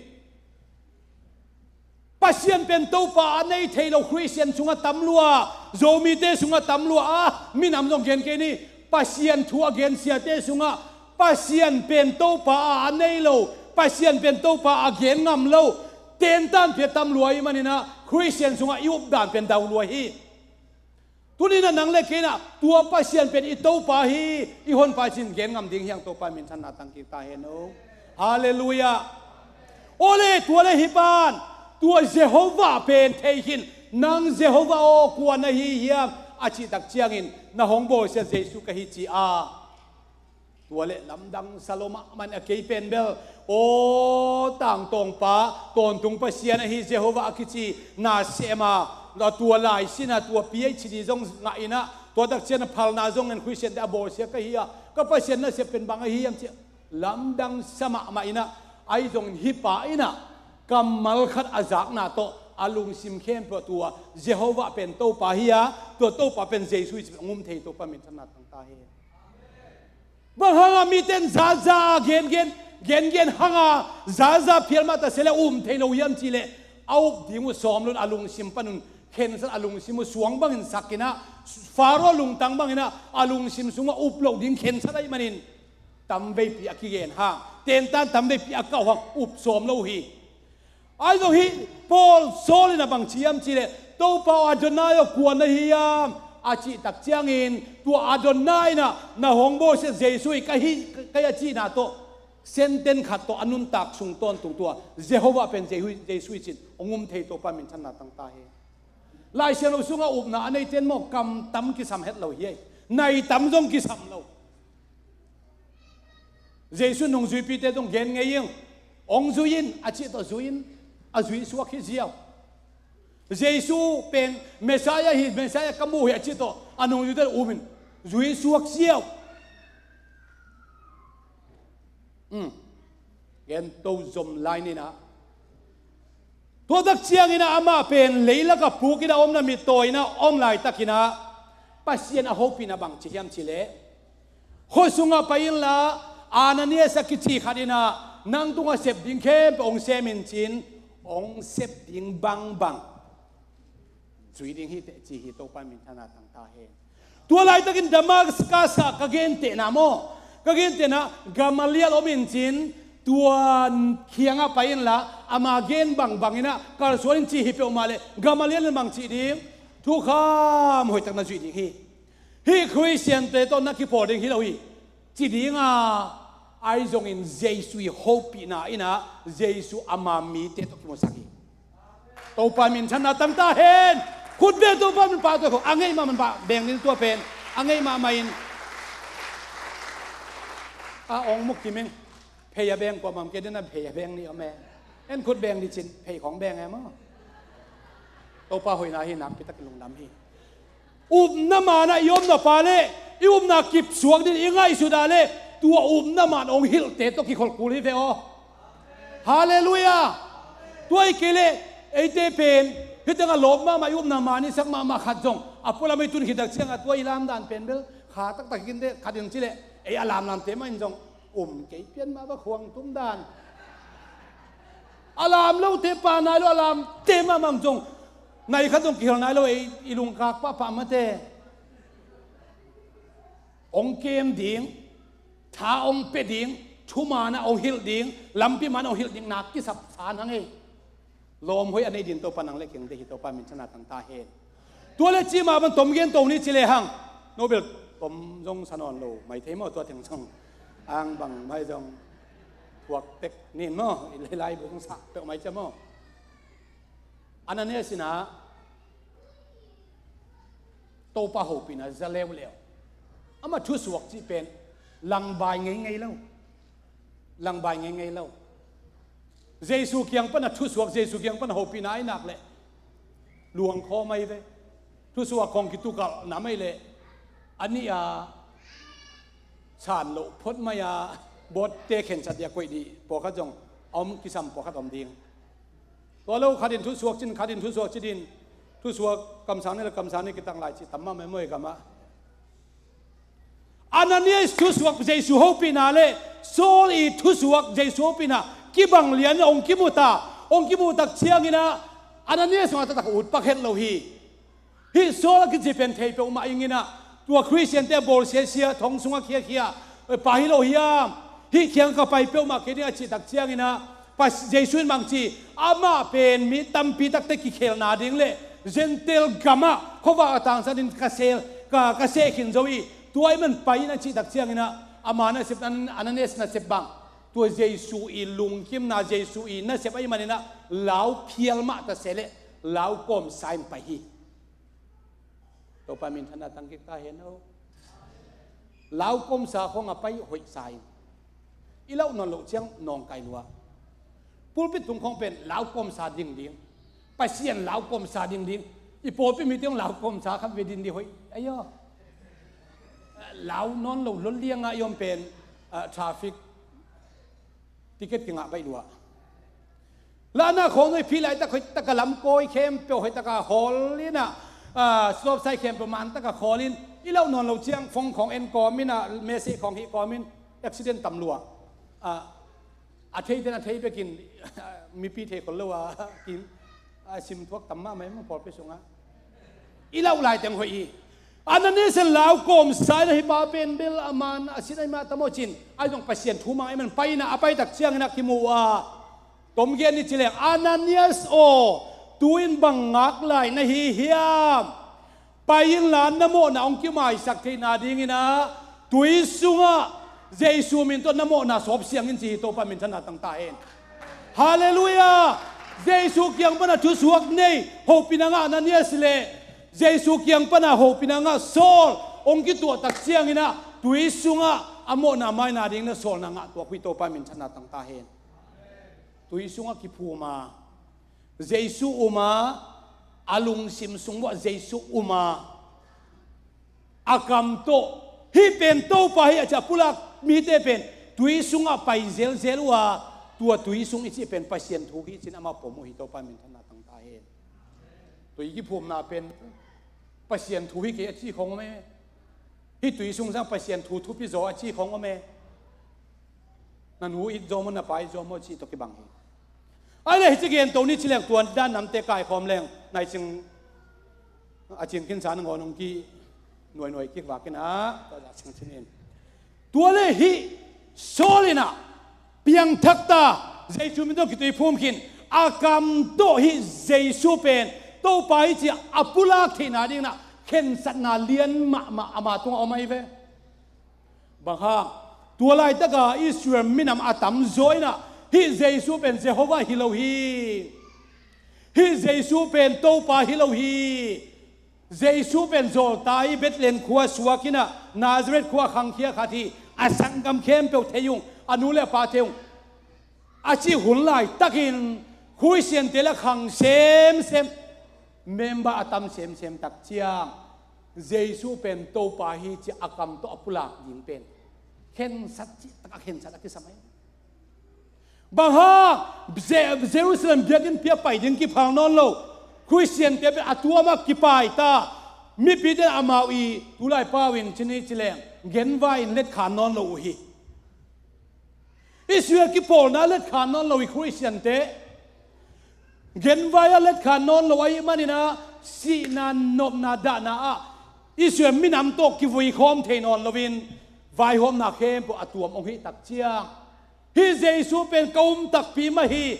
Pasian pen Topa a nei thei lo Khristian sungah tam lua, Zomite sungah tam lua a, minam zong gen kei ni, Pasian thu a gen siate sungah Pasian pen Topa a a nei lo, Pasian pen Topa a gen ngam lo, tentan pia tam lua i manin ah Khristian sungah i updan pen dau lua hi. Tuni-in ah nang le kei in ah tua Pasian pen i Topa hi, i Honpa hi cih gen ngam ding hi hang. Topa in minthanna tangkik ta hen aw. Halleluiah. Awle, tua le hi pan, tua Jehovah pen thei khin, nang Jehovah aw kua na hi hiam a cih tak ciangin, na hong bawlsia Jesu ka hi ci a. Tua le lamdang sa lo mahmah in a, kei pen bel, aw, tangtawngpa, tawntung Pasian ahi Jehovah a kici na sem a, tua laisin a, tua PhD zong ngah in ah, tua tak ciang a phalna zong ngen, Khristiante a bawlsia ka hi a, ka Pasian nasep pen bang ahi hiam ci a, lamdang sa mahmah in ah, ahi zongin hih pa in ah kammal khat a zakna tawh a lungsim khempeuh tua Jehovah pen Topa hi a, tua Topa pen Jesu hi ci a hong um thei, Topa minthanna tang ta hen. Bang hanga mite in zaza gengen, gengen hanga zaza phial mah ta se leh um thei lo hiam cih leh, a up ding uh sawm lo in, a lungsim pan un khensat, a lungsim uh suang bangin sak in ah, Faro lungtang bangin ah a lungsim sungah up loh ding khensat ahih manin tamveipi a kigen hang, tentan tamveipi a kauh hang, up sawm lo hi. Ahi zong hih Paul Saul in a bang ci hiam cih leh, Topa aw, Adonai aw, kua na hi hiam a cih tak ciangin, tua Adonai in ah na hong bawlsia Jesu hi ka hi, ka hi a cihna tawh, sentence khat tawh a nuntak sung tawntung tua Jehovah pen Jehu-, Jesu hi cin hong um thei, Topa minthanna tang ta hen. Lai Siangtho sungah upna a neite in maw, kam tam kisam het lo hi ei. Nai tam zong kisam lo. Jesu nungzuipite zong gen ngei ing. Hong zui in a cih tawh zui in, a zui suak hi ziau. Jesu pen Messiah hi, Messiah ka mu hi a cih tawh a nungzuite um in zui suak ziau. Um. Gen to zom lai ni na. Tua tak ciangin ah amah pen leilak a puk in a omna mittaw in a om laitakin ah Pasian a hopihna bang ci hiam cih leh, khua sungah pai inla, Ananias a kici khat in ah nang tungah sep ding khempeuh hong sem in cin, hong sep ding bangbang zui ding hi teh ci hi. Topa in minthanna tang ta hen. Tua laitakin Damascus ah ka gentehna maw, ka gentehna Gamaliel om in cin, tua kiangah pai inla, ama gen bangbang in ah kalsuan in ci hi peuhmah leh, Gamaliel in bang cih ding, thukham hoihtak na zuih ding hi. Hih Khristiante tawh na kipawl ding hi lo hi, ci ding a, ahi zongin Jesu i hopihna in ah Jesu ama mite tawh kimusak hi. Topa minthanna tang ta hen. Khut beng, Topa min pahtawi ko. A ngeih mahmah in pah beng ding, tua pen a ngeih mahmah in. A ong muk kim ing. Phei a beng kua mam ke dena phei a beng ni om e. En khut beng di cin phei khong beng e maw. Topa hoihna hi, nakpi takin lungdam hi. Upna manah i omna pa le i upna kipsuak ding i ngaihsut a le, tua upna man hong hilhte tawh kikholh kul hi ve aw. Halleluiah. Tua hi kei le eite pen hih tengah lawp mahmah, i upna man i sak mahmah khat zong a pualam i tun khit tak ciangah tua i lamdan pen bel kha taktak hi kei inteh, khat in ci leh ei a lamlamte mah in zong um kei pian mah va khuang tum dan. A lam lote pa nai lo, a lamte mahmah zong nai khat zong kihel nai lo, ei i lungkak pahpah mate. Hong kem ding, tha hong pia ding, thumanah hong hilh ding, lampi manah hong hilh ding nak kisap san hang ei. Lawm hoih a nei ding Topa nang le keng te hi, Topa minthanna tang ta hen. Tua le cih mah bang tom gen to ni ci le hang. No bel tom zong sa nawn lo mai thei maw, tua teng zong ang bang mai zong thuak tek nin maw, i lai lai bu zong sa peuh mai cia maw. Ananias in ah Topa hopihna za leuleu. Amah thusuak cih pen langbai ngeingei lo. Langbai ngeingei lo. Jesu kiang pana thusuak, Jesu kiang pana hopihna ai nak leh luang khawm ai ve. Thusuak khawng kitukalh nam ai leh a nih a san loh phot mai a bawtte khensat dia koih dih pawlkhat zong a om, kisam pawlkhat om ding. Tua lo khat in thusuak cin, khat in thusuak ci din, thusuak kamsang ni le kamsang ni kitanglai cih tam mah mai maw i gamah. Ananias thusuak Jesu hopihna le Saul i thusuak Jesu hopihna kibang lian hong kimu ta, hong kimu tak ciangin ah Ananias mah taktak ut pak het lo hi. Hih Saul a kici pen thei peuhmah ing in ah, tua Khristiante a bawl siasia, thong sungah khiakhia pa hi lo hiam? Hih kiang ka pai peuhmah kei ding a cih tak ciangin ah, Pas-, Jesu in bang ci, amah pen mi tampi takte kikhelna ding le Gentile gamah khuavak a tangsan in ka sel, ka, ka seh khin zo hi, tua ahih man pai in a cih tak ciangin ah, ama nasep, An-, Ananias nasep bang, tua Jesu i lungkimna, Jesu i nasep ahih manin ah lau phial mah ta se leh lau kawmsa in pai hi. Topa minthanna tang kik ta hen aw. Lau kawmsa khawng a pai hoihsa in, i lauh nawn loh ciang nawngkai lua. Pulpit tung khawng pen lau kawmsa ding ding, Pasian lau kawmsa ding ding. I pawlpi mite hong lau kawmsa khat ve din ding hoih ai aw. Lau nawn lo lon lianga i om pen, ah, traffic ticket kingah baih lua. Lahna khawng zong i phih laitak hoih taka lam kawi khempeuh hoih taka hawl in ah, ah, stop sign khempeuh man taka khawl in, i lauh nawn lo ciang phone khawng en kawm in ah, message khawng hih kawm in, accident tam lua. Ah, a theite in a thei bekin mipi thei khol lo a, kin, a sim thuak tam mahmah i mah pawlpi sungah. I lauh lai teng hoih hi. Ananias in lau kawmsa in ah hih pa pen bel a man a sin ai mah ta maw cin, ai zong Pasian thu mang ai man pai in ah, a pai tak ciangin ah kimu a, tom gen ni ci leng, Ananias aw, tu-in bang ngak lai na hi hiam? Pai inla na mawhna hong kimaisak theihna dingin ah tui sungah Jesu min tawh na mawhna sawp siang in ci hi. Topa minthanna tang ta hen. Halleluiah. Jesu kiang pana thusuak nei, hopihna ngah Ananias le Jesu kiang pana hopihna ngah Saul hong kituah tak ciangin ah tui sungah a mawhna maina ding na sawlna ngah tuak uh hi. Topa minthanna tang ta hen. Tui sungah kiphum a, Jesu um a, a lungsim sung uah Jesu um a, a kam tawh, hih pen Topa hi a ci a pulak mite pen tui sungah pai zelzel uh a, tua tui sung i cih pen Pasian thu hi ci-in amah pom uh hi. Topa minthanna tang ta hen. Tui kiphumna pen Pasian thu hi kei a ci khawng om e. Hih tui sung sang Pasian thu thupi zaw a ci khawng om e. Na nu it zaw maw, na pa it zaw maw cih tawh kibang hi. Ai le hih ci gen to ni ci leng, tua dan namte kaikhawm leng, nai cing, a cing khinsa nangawn hong ki nuainuai kik vak in ah, tua zah cing cin in. Tua le hih Saul in ah piangthak ta, Jesu min tawh kitui phum khin, a kam tawh hih Jesu pen Topa hi ci-a a pulak theihna dingin ah khensatna lian mahmah ama tungah om ahi ve. Bang hang, tua laitaka Israel minam a tamzaw in ah hih Jesu pen Jehovah hi lo hi. Hih Jesu pen Topa hi lo hi. Jesu pen zawlta hi, Bethlehem khua suak in ah, Nazareth khua khangkhia khat hi. A sanggam khempeuh thei ung, a nu le a pa thei ung, a cih hun laitakin Khristiante la khang semsem. member a tam semsem tak ciang Jesu pen Topa hi ci a kam tawh a pulak ding pen khensat cih tak a khensat a kisam ahi. Bang hang? Je- Jerusalem biakinn pi a pai ding kiphal nawn lo Khristiante pen a tuam ah kipai ta. Mipite in amau i tulai pau in ci ni ci leng genvai in letkhan nawn lo uh hi. Israel kipawlna letkhan nawn lo i Khristiante genvai ah letkhan nawn lo ahih manin ah sihna nopna dahna ah Israel minam tawh kivui khawm thei nawn loin vaihawmna khempeuh a tuam hong hih tak ciang hih Jesu pen ka um takpi mah hi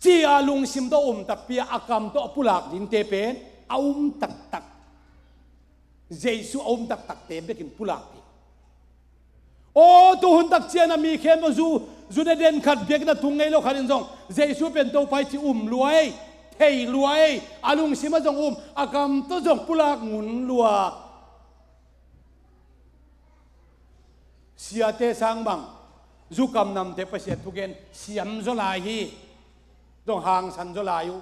ci a lungsim tawh um takpi a, a kam tawh a pulak dingte pen a um taktak, Jesu a um taktakte bekin pulak ding. Aw, tu hun tak ciang a mi khempeuh zu, zu deden khat biakinn a tung ngei lo khat in zong Jesu pen Topa hi ci um lua ei, thei lua ei, a lungsim ah zong um, a kam tawh zong pulak ngun lua. Siate sang bang, zukam namte Pasian thugen siam zaw lai hi, zong hangsan zaw lai uh.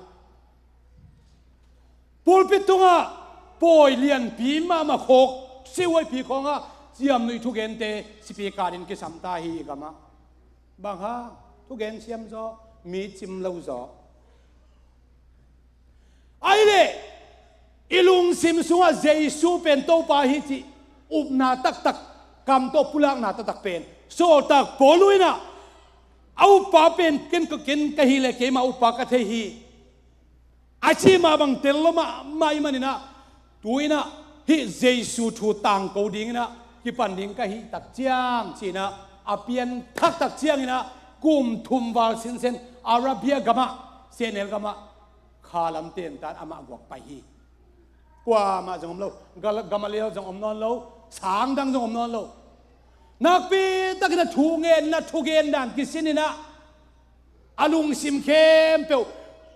Pulpit tungah pawi lianpi mahmah khawk sihuaipi khawngah ciamnuih thugente sipi kanin kisam ta hi i gamah. Bang hang? Thugen siam zaw, mi cim lo zaw. Ahih leh i lungsim sungah Jesu pen Topa hi cih upna taktak, kam tawh pulakna taktak pen sawltak Paul in ah a uppa pen ken, ken ka hi leh keima uppa ka thei hi a ci mah bang tel lo mahmah i manin ah tu in ah hih Jesu thu tangko ding in ah kipan ding ka hih tak ciang ci in ah a pianthak tak ciangin ah kum thum val sinsen Arabia gamah, sehnel gamah kha lam tentan amah guak pai hi. Kuamah zong om lo. Gal- Gamaliel zong om nawn lo. Sang dang zong om nawn lo. Nakpi takin a thu ngenna thugen dan kisin in ah a lungsim khempeuh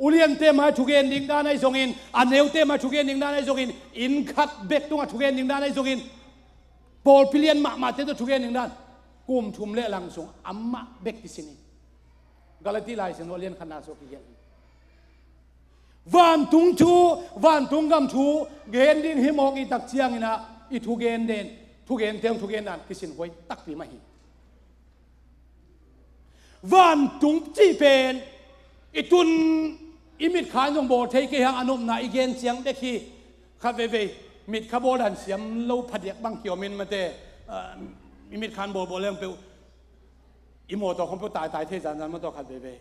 uliante mai thugen ding dan ahi zongin, a neute mai thugen ding dan ahi zongin, inn khat bek tungah thugen ding dan ahi zongin, pawlpi lian mahmahte tawh thugen ding dan kum thum le lang sung amah bek kisin hi. Galati lai sin a lian khatna sung kigelh hi. Vantung thu, vantung gam thu gen ding hi mawk i tak ciangin ah i thugen den, thugente hong thugen dan kisin huai takpi mah hi. Vantung cih pen i tun i mitkha in zong bawl thei kei hang, a nopna i gen ciang bek hi. Khat veivei mitkha bawl dan siam lo phadiak bang kiom in mate, ah, i mitkha in bawlbawl leng peuh i mawtaw khong peuh taitai thei zanzan mawtaw khat veivei.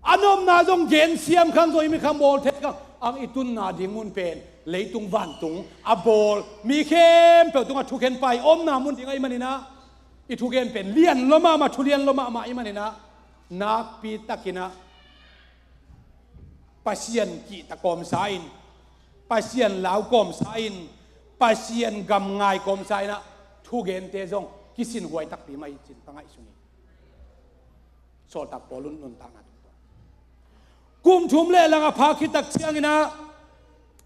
A nopna zong gen siam khang zong i mitkha in bawl thei khang, ang i tunna ding mun pen leitung vantung a bawl mi khempeuh tungah thukhen pai omna mun ding ahih manin ah i thugen pen lian lua mahmah, thu lian lua mahmah ahih manin ah nakpi takin ah Pasian kihta kawmsa in, Pasian lau kawmsa in, Pasian gam ngai kawmsa in ah thugente zong kisin huai takpi mah hi cin ka ngaihsun hi. Sawltak Paul in nuntakna tungtawn kum thum le lang a pha khit tak ciangin ah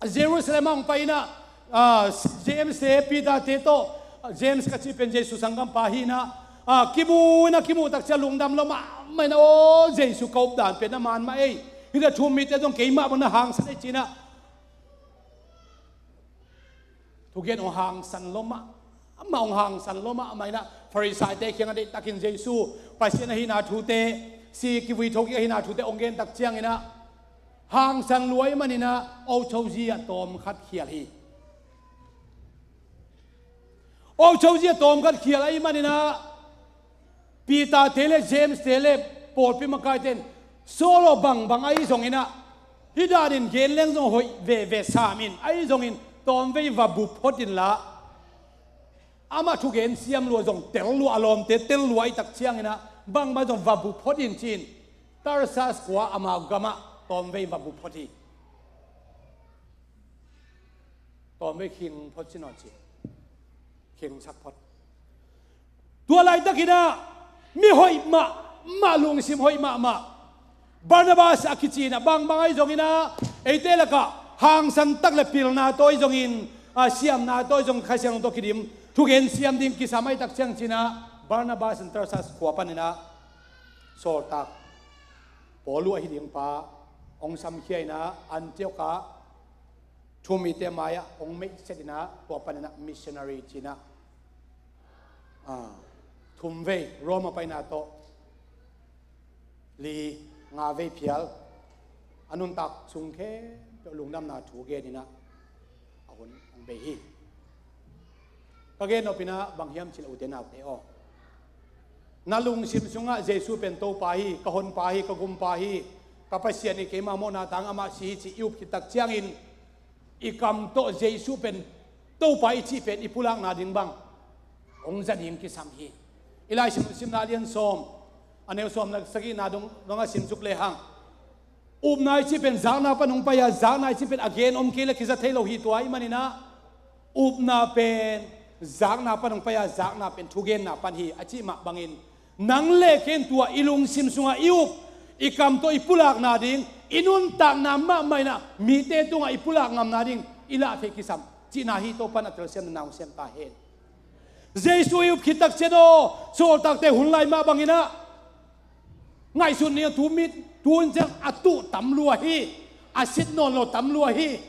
Jerusalem ah hong pai in ah, ah, James te, Peter te tawh, ah, James ka cih pen Jesu sanggampa hi in ah, ah, kimu in ah, kimuh tak ciang lungdam lua mahmah in ah, aw, Jesu ka up dan pen a man mah ei. Hih a thu um mite zong keimah bang na hangsan ei ci in ah thugen hong hangsan lua mahmah, hong hangsan lua mahmah in ah Pharisaite kiangah deihtakin Jesu Pasian ahihna thute, si kivui thokik ahihna thute hong gen tak ciangin ah hangsan lua ahih manin ah ochozi ah tawmkhat khial hi. Ochozi ah tawmkhat khial ahih manin ah Peter te le James te le pawlpi makaite in, Saul aw, bangbang ahi zongin ah hih danin gen leng zong hoih veve sam in, ahi zongin tawmvei va bu phot inla, amah thugen siam lua zong tel lua, a lawmte tel lua ahih tak ciangin ah bangbang zong va bu phot in ci in Tarsas khua amau gamah tawmvei va bu phot hi. Tawmvei khing phot sin aw ci. Khingsak phot. Tua laitakin ah mi hoih mahmah, lungsim hoih mahmah Barnabas a kici in ah bangbang ahi zongin ah eite lakah hangsan tak le pilna tawh ahi zongin, ah, siamna tawh ahi zong Kha Siangtho tawh kidim thugen siam ding kisam ahih tak ciang ci in ah Barnabas in Tarsas khua panin ah sawltak Paul uh ahi ding pa hong samkhia in ah Antioch ah thu mite mai-ah hong meihset in ah tua panin ah missionary ci-in ah, ah, thum vei Rome ah paina tawh li nga vei phial a nuntak sung khempeuh lungdamna thu gen in ah a hun hong bei hi. Ka gen nop in ah bang hiam cih leh, ute naute aw, na lungsim sungah Jesu pen Topa hi, ka Honpa hi, ka Gumpa hi, ka Pasian hi, keima mawhna tang amah si hi cih i up khit tak ciangin i kam tawh Jesu pen Topa i cih pen i pulakna ding bang hong za ding kisam hi. I Laisim simna lian sawm, a neu sawm le sagihna dong, dong a simsuk lehang, upna i cih pen zakna pan hong pai a, zakna i cih pen a gen om kei leh kiza thei lo hi. Tua ahih manin ah upna pen zakna pan hong pai a, zakna pen thugenna pan hi a cih mah bangin, nang le kei in tua i lungsim sungah i up, i kam tawh i pulakna ding, i nuntakna mahmah in ah mite tungah i pulak ngamna ding i lah theih kisam cihna hi. Topa'n a telsiamna hong siam ta hen. Jesu i up khit tak ciang aw, sawltakte hun lai mah bangin ah ngaihsun ni, tu mi, tu hun ciang a tuh tam lua hi, a sit nawn lo tam lua hi.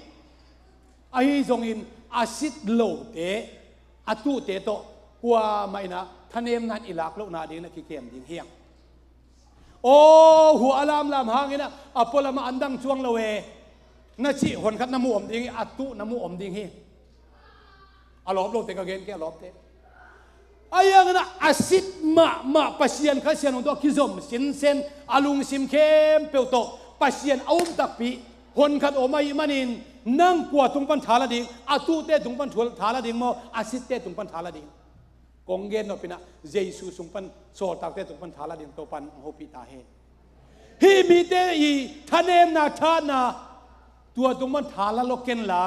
Ahi zongin a sit lote, a tuhte tawh kuamah in ah thanemna in i lak lohna ding na kikem ding hi hang. Aw, hua a lamlam hangin ah a pualam ah an dang cuang lo e na cih honkhat na mu om ding hi, a tuh na mu om ding hi. A lawp lote ka gen kei, a lawpte. Ahi hangin ah a sit mahmah Pasian Kha Siangtho tawh kizom sinsen, a lungsim khempeuh tawh Pasian a um takpi honkhat om ahih manin, nang kua tung pan tha la ding, a tuhte tung pan tha la ding maw, a sitte tung pan tha la ding? Kong gen nop in ah Jesu sung pan, sawltakte tung pan tha la ding Topa'n hong hopih ta hen. Hih mite i thanemna, thahatna, tua tung pan tha la lo ken la,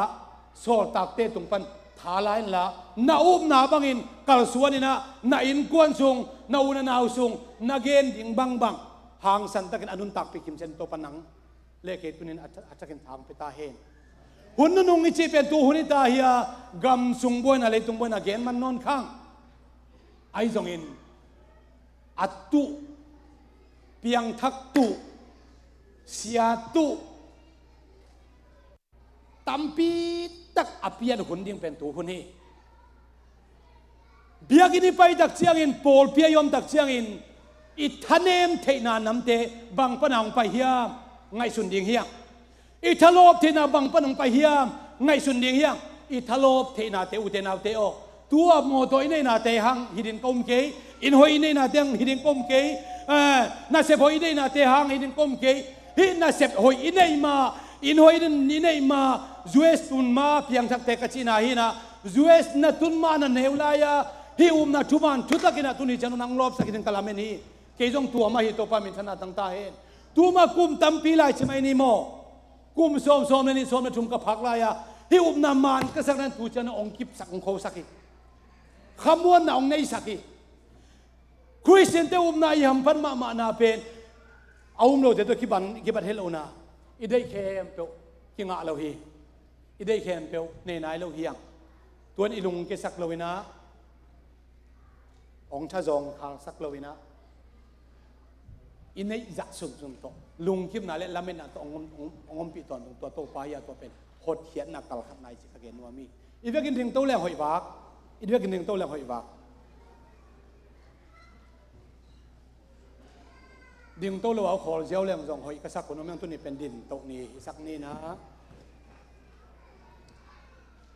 sawltakte tung pan tha la in la, na upna bangin kalsuan in ah na innkuan sung, na u na nau sung na gen ding bangbang hangsan takin a nuntakpih kimciat Topa'n nang le kei tuni-in a tha-, a thakin tha hong pia ta hen. Hun nunung i cih pen tu hun hi ta hi a, gam sung buaina, leitung buaina gen man nawn khang. Ahi zongin a tuh, piangthak tuh, sia tuh tampi tak a pian hun ding pen tu hun hi. Biakinn i pai tak ciangin, pawlpi a i om tak ciangin, i thanem theihna namte bang pana hong pai hiam, ngaihsun ding hi hang. I thalawp theihna bang pana hong pai hiam, ngaihsun ding hi hang. I thalawp theihnate, ute naute aw, tua mawtaw i neihnate hang hi ding ka um kei, inn hoih i neihnate hang hi ding ka um kei, eh, nasep hoih i neihnate hang hi ding ka um kei. Hih nasep hoih i neih ma, inn hoih i neih ma, U S tun ma, piangthakte ka cihna hi in ah, U S na tun ma na neu lai-a, hih upna thuman thutakin ah tuni ciang nang lawpsak hi ding ka lamen hi. Kei zong tua mah hi, Topa minthanna tang ta hen. Tu mah kum tampi lai ci mai ni maw? Kum sawm, sawm le nih, sawm le thum ka phak lai-a, hih upna man ka sakna in tu ciang hong kipsak, hong khosak hi. Khamuanna hong neisak hi. Khristiante upna i hamphat mahmahna pen a um lote tawh kiban, kibat het lohna, i deih khempeuh kingah lo hi. I deih khempeuh nei nai lo hi hang. Tua in i lung kisak lo in ah, hong thazawng khalsak lo in ah, i neih zah sunsun tawh, lungkimna le lametna tawh hong om, hong, hong ompih tawntung tua Topa hi a, tua pen hotkhiatna kalkhatna hi ci ka gen nuam hi. I vekin dingto leng hoih vak, i vekin dingto leng hoih vak. Dingto lo a khawl ziau leng zong hoih ka sak hun om hi hang, tuni pen dingto ni hi sak ni in ah.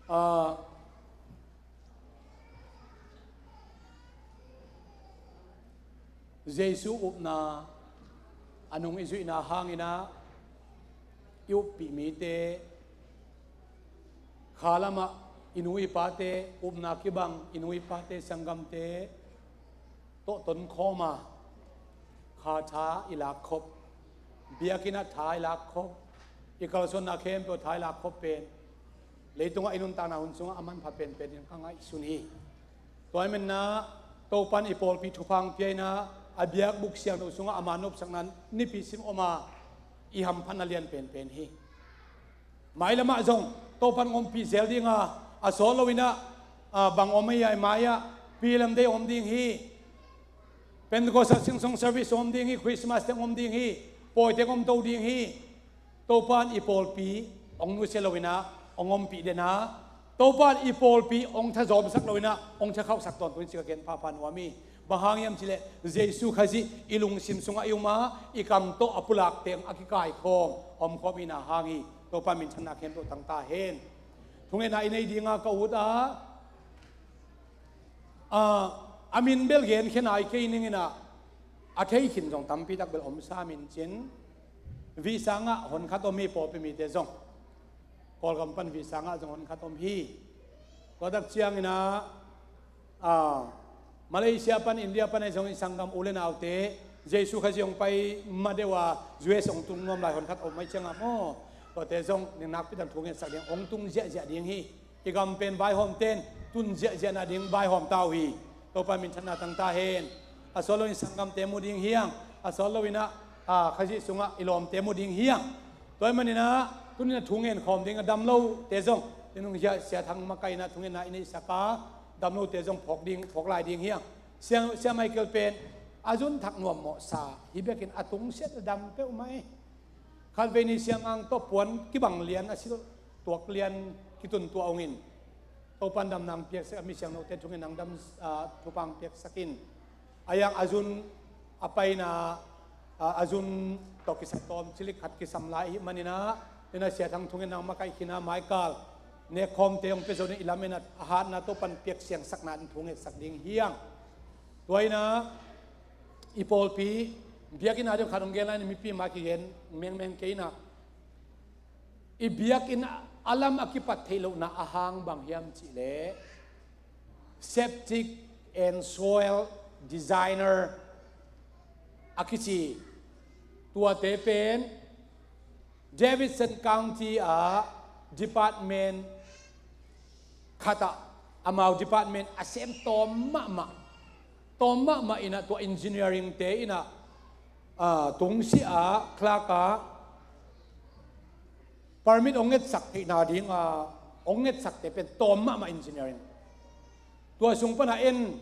Ah, Jesu upna a nung i zuihna hangin ah, i uppih mite, kha lamah i nu i pate, upna kibang i nu i pate, sanggamte tawh tonkhawm a, kha tha i lakkhop, biakinn ah tha i lakkhop, i kalsuanna khempeuh tha i lakkhop pen leitungah i nuntakna hun sungah a manpha penpen in ka ngaihsun hi. Tua ahih manin ah Topa'n i pawlpi thupha hong pia in ah, a biakbuk siangtho sungah ama nopsakna nipi sim om a, i hamphatna lian penpen hi. Mailamah zong Topa'n hong ompih zel ding a, a sawt lo in ah, a, bang om hi a, i mai-ah Pilgrim Day om ding hi. Pentecost ah Sing Song service om ding hi, Christmas teng om ding hi, pawi teng om to ding hi. Topa in i pawlpi hong nusia loinah hong ompih dena, Topa in i pawlpi hong thazawmsak loinah hong thakhauhsak tawntung in ci ka gen phapha nuam hi. Bang hang hiam cihleh Jesu Khazih i lungsim sungah i um a, i kam tawh a pulakte a kikaikhawm omkhawm ina hang hi. Topa minthanna khempeuh tang ta hen. Thungetna i nei dinga ka ut a, a, a min bel genkhia nai kei ning inah, a thei khin zong tampi tak bel om sa min cin. Visa ngah honkhat om hi, pawlpi mite zong. Kawlgam pan visa ngah zong honkhat om hi. Tua tak ciang inah, a, Malaysia pan, India pan ahi zong i sanggam u le naute, Jesu Khazih hong pai ma deuh a, U S hong tung nuam lai honkhat om mai ciangah maw, tuate zong ning nakpi tak thu ngetsak ding, hong tung ziahziah ding hi. I gam pen vaihawmte in tun ziahziah nading vaihawm ta uh hi. Topa minthanna tang ta hen. A sawt loin sanggamte mu ding hiang, a sawt loinah, a, Khazih sungah i lawmte mu ding hiang. Tua ahih maninah tuninah thu ngen khawm ding a damlote zong, i nung Sia, Sia Thang makaih inah thungetna i neihsak a, damlote zong phawk ding, phawk lai ding hiang. Sia, Sia Michael pen a zun thak nuam mawhsa hi bekin a tungsiat a dam peuhmah hi. Khatvei ni siamang tawh puan kibang lian a silh tuak lian kitun tuah ungin, Topan damna hong piaksak a, mi siangthote thungen nang dam, a, thupha hong piaksak in. A yang a zun a paina, a, a zun tawh kisa tawm cilik khat kisam lai ahih maninah, ina Sia Thang thungen nang makaih khin a, maikal nekkhawmte hong pia zo ding i lamen a, a hatna Topan piak siangsak nading thu ngetsak ding hiang. Tua inah i pawlpi biakinn a ding khat hong gen lai, mipi mah kigen mengmeng kei inah, i biakinn a lam a kipat theih lohna a hang bang hiam cihleh septic and soil designer a kici tuate pen Davidson County ah department khatah amau department a sem tawm mahmah, tawm mahmah inah tua engineering te inah, ah, tungsiah ah, clerk ah permit hong ngetsak theihna ding a hong ngetsakte pen tawm mahmah engineering. Tua sung panah en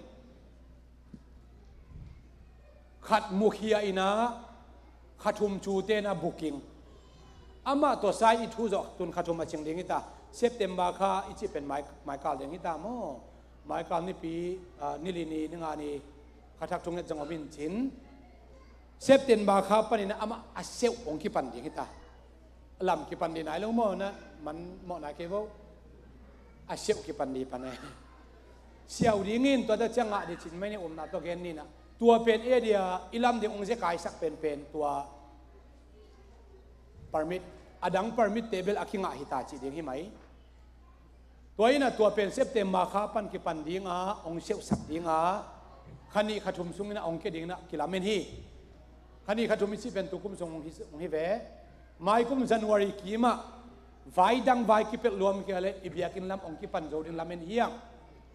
khat mukhia inah, khat thum cute inah booking. Amah tua sai i thu zawh tun khat thum a cing ding hita. September kha i cih pen mai, maikal ding hita maw? Maikal nipi, ah, nili ni, ninga ni, kha thak thunget zong om in cin. September kha paninah amah a siauh hong kipan ding hita. Lam kipan dih nai lo maw, na man mawh nai kei vo. A siauh kipan dih pan e. Siauh dingin tua ta ciang ngah dih cin mai ni, umna tua gen ninah. Tua pen area i lam ding hong zia kaisak penpen tua permit, a dang permit te bel a kingah hita cih ding hi mai. Tua inah tua pen September kha pan kipan dinga hong siauhsak dinga kha nih kha thum sung inah hong kia ding inah kilamen hi. Kha nih kha thum i cih pen tukum sung hong hi, hong hi ve. Maikum January kimah vai dang vai kipelh luam kei leh i biakinn lam hong kipan zo ding lamen hiang.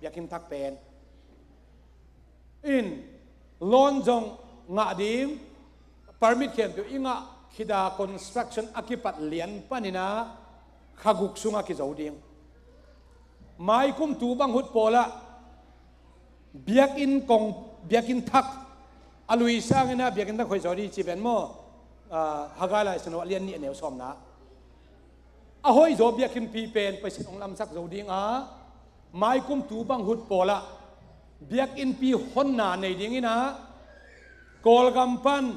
Biakinn thak pen in loan zong ngah ding, permit khempeuh i ngah khita construction a kipat lian paninah kha guk sungah kizo ding. Maikum tu bang hut pawlah biakinn kong, biakinn thak a lui sanginah biakinn thak hoih zaw dih ci pen maw? Ah, Haggai lai sungah lian nih a neu sawmna. A hoihzaw biakinnpi pen Pasian hong lamsak zo ding a, maikum tu bang hut pawlah biakinnpi honna nei ding inah, Kawlgam pan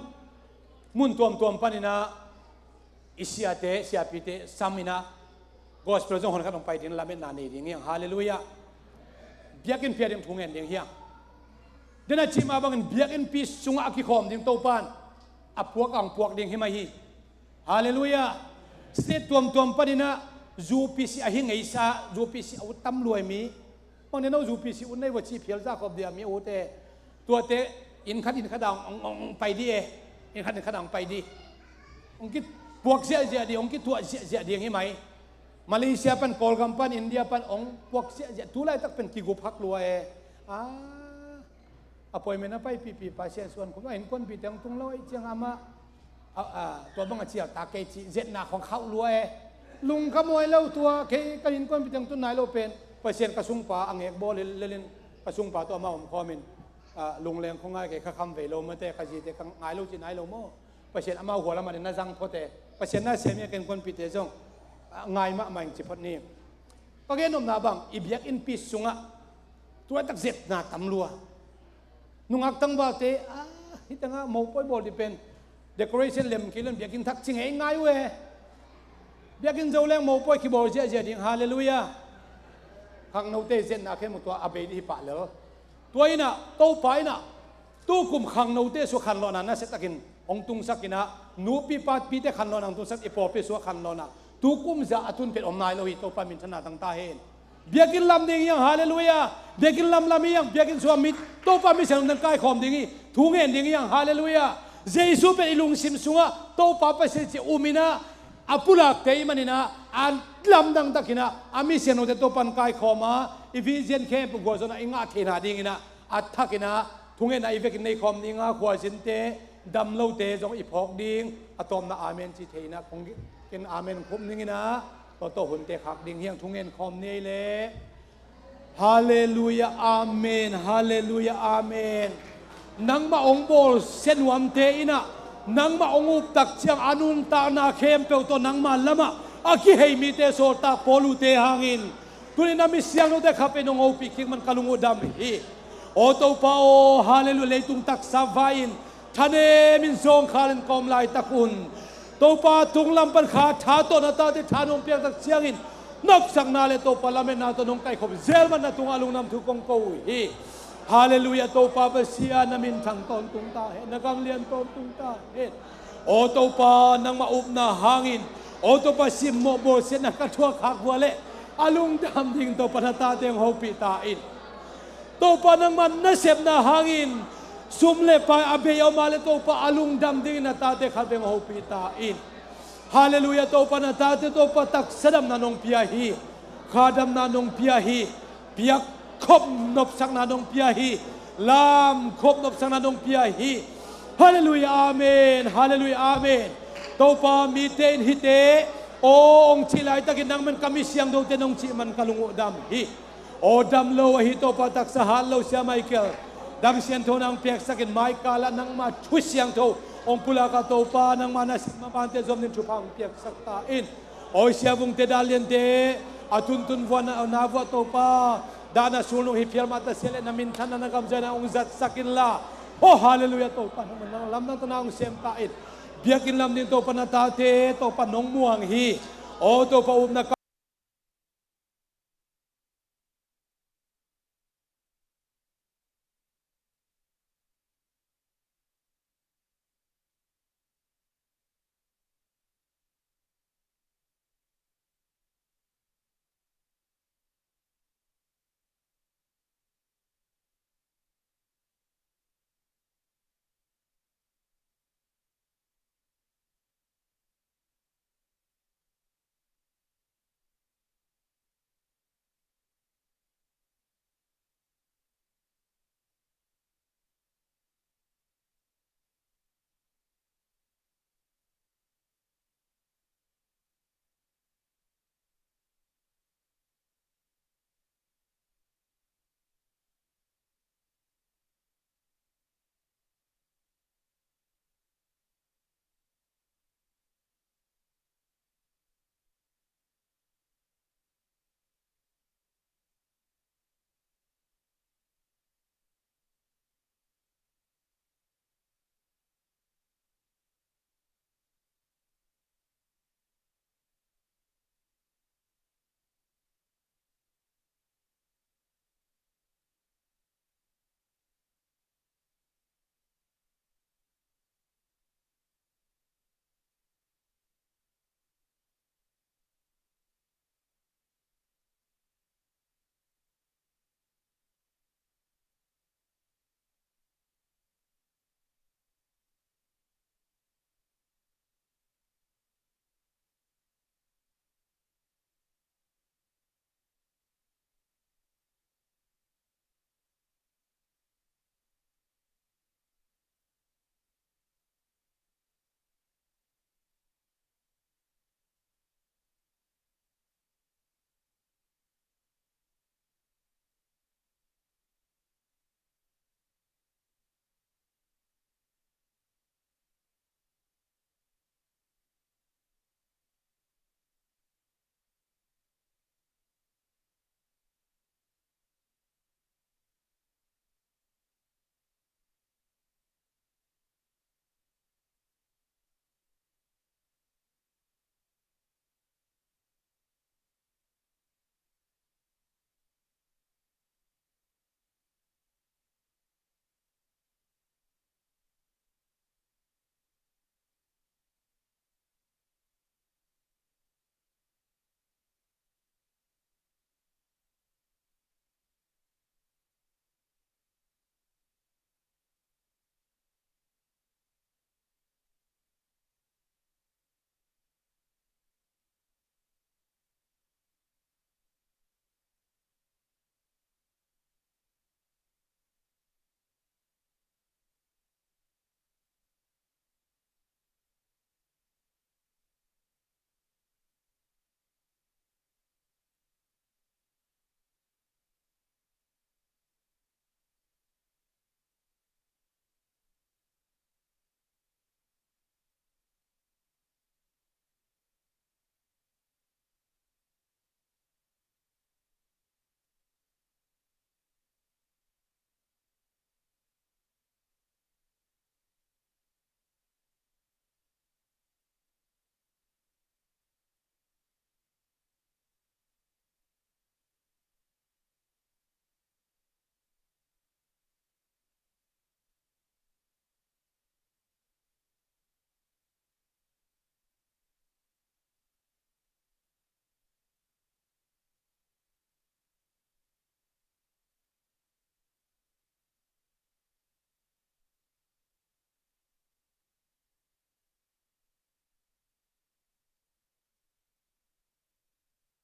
mun tuamtuam paninah i siate, siapite sam inah gospel zong honkhat hong pai ding lametna nei ding hiang. Halleluiah. Biakinnpi a ding thu ngen ding hiang. Dena cih mah bangin biakinnpi sungah a kikhawm ding Topan a puak a hong puak ding hi mai hi. Halleluiah. State tuamtuam paninah U P C a hi ngeisa, U P C a ut tam luai mi. Bang ne no U P C ut nei va cih phial za khop dia mi a ut e. Tuate inn khat inn khat a hong, hong, hong pai dih e. Inn khat inn khat a hong pai dih. Hong kipuak ziahziah dih, hong kituah ziahziah ding hi mai. Malaysia pan, Kawlgam pan, India pan hong puak ziahziah, tu laitak pen kigup hak lua e. Ah. Appointment a paipihpih pa Sia Suan khum a innkuanpihte hong tung lo ahih ciang amah, a, a, tua bang a cial ta kei cih zetna khong khauh lua e. Lung ka muai lo tua, kei ka innkuanpihte hong tun nai lo pen Pasian ka sungpa a ngek bawl lel, lelin ka sungpa tawh amah omkhawmin, a, lungleng khong ngai kei, ka kham vei lo mate, ka zite ka ngai lo cih nai lo maw? Pasian amau hualam a ding na zang phawte. Pasian na sem ia ken kuanpite zong a ngai mahmah ing ci phot ni. Ka gen nopna bang i biakinnpi sungah tua tak zetna tam lua. Nungak tangvalte a hitangah mopawi bawl dih pen decoration lem kilon biakinn thak ci ngei ngai uh e. Biakinn zo leng mopawi kibawl ziahziah ding. Halleluiah. Khangnote zetna khen mu tua a bei dih hi pah lel. Tua innah Topa innah tukum khangnote sua khanlawhna nasiatakin hong tungsak innah nupi papite khanlawhna hong tungsak i pawlpi sua khanlawhna tukum zah a tun phet om nai lo hi. Topa minthanna tangta hen. Biakinn lam ding hiang. Halleluiah. Biakinn lam lam hiang. Biakinn sua mit Topa misiang nang kaikhawm ding hi. Thu ngen ding hiang. Halleluiah. Jesu pen i lungsim sungah Topa Pasian ci um innah a pulakte i maninah a lamdang takinah a misiang note Topan kaikhawm a i vision khempeuh gualzawhna i ngah theihna dinginah a thakinah thungetna i vekin neikhawm dinga khuazinte damlote zong i phawk ding. A tawpna amen ci theinah kong kin amen khum dinginah tawtaw hunte khak ding hiang. Thungen khawm ni ei leh. Halleluiah, amen. Halleluiah, amen. Nangmah hong bawlsia nuamte innah nangmah hong uptak ciang a nuntakna khempeuh tawh nangmah lamah a kihei mite sawltak Paul uhte hangin tunin a misiangnote khapen hong hopih kik man ka lung uh dam hi. Aw Topa aw, halleluiah. Leitung taksa vai-in thanemin zawngkhalin ka om laitak un Topa tunglam pan kha tha tawh na tate tha nong piaktak ciangin nopsakna le Topa lametna tawh nong kaikhop zel man na tungah lungdam thu kong ko uh hi. Halleluiah. Topa Pasian na minthang tawntung ta hen. Na gamlian tawntung ta hen. Aw Topa nangmah upna hangin aw Topa simmawh bawlsiatna ka thuak khak hua leh a lungdam ding Topa na tate hong hopih ta in. Topa nangmah nasepna hangin sum le pai a bei a om a le Topa a lungdam dingin na tate khat veng hopih ta in. Halleluiah. Topa na tate Topa taksa damna nong pia hi. Kha damna nong pia hi. Piakkhop nopsakna nong pia hi. Lamkhop nopsakna nong pia hi. Halleluiah, amen. Halleluiah, amen. Topa mite in hite aw hong cih laitakin nang man ka misiangthote nong cih man ka lung uh dam hi. Aw dam lo ahi Topa taksa hat lo Sia Michael dang siangtho nang piaksakin maikalah nangma thu siangtho hong pulaka Topa nangma nasep mabante zom din thupha hong piaksak ta in. Aw Sia Vungte dahliante a tuntun vuah na vuah Topa dahna sulnung hi phial mah ta sia le na minthanna na gamzaina hong zatsak inla. Aw halleluiah Topa nangma nang lamdang tana hong sem ta in. Biakinn lam ding Topa na tate Topa nong muang hi. Aw Topa upna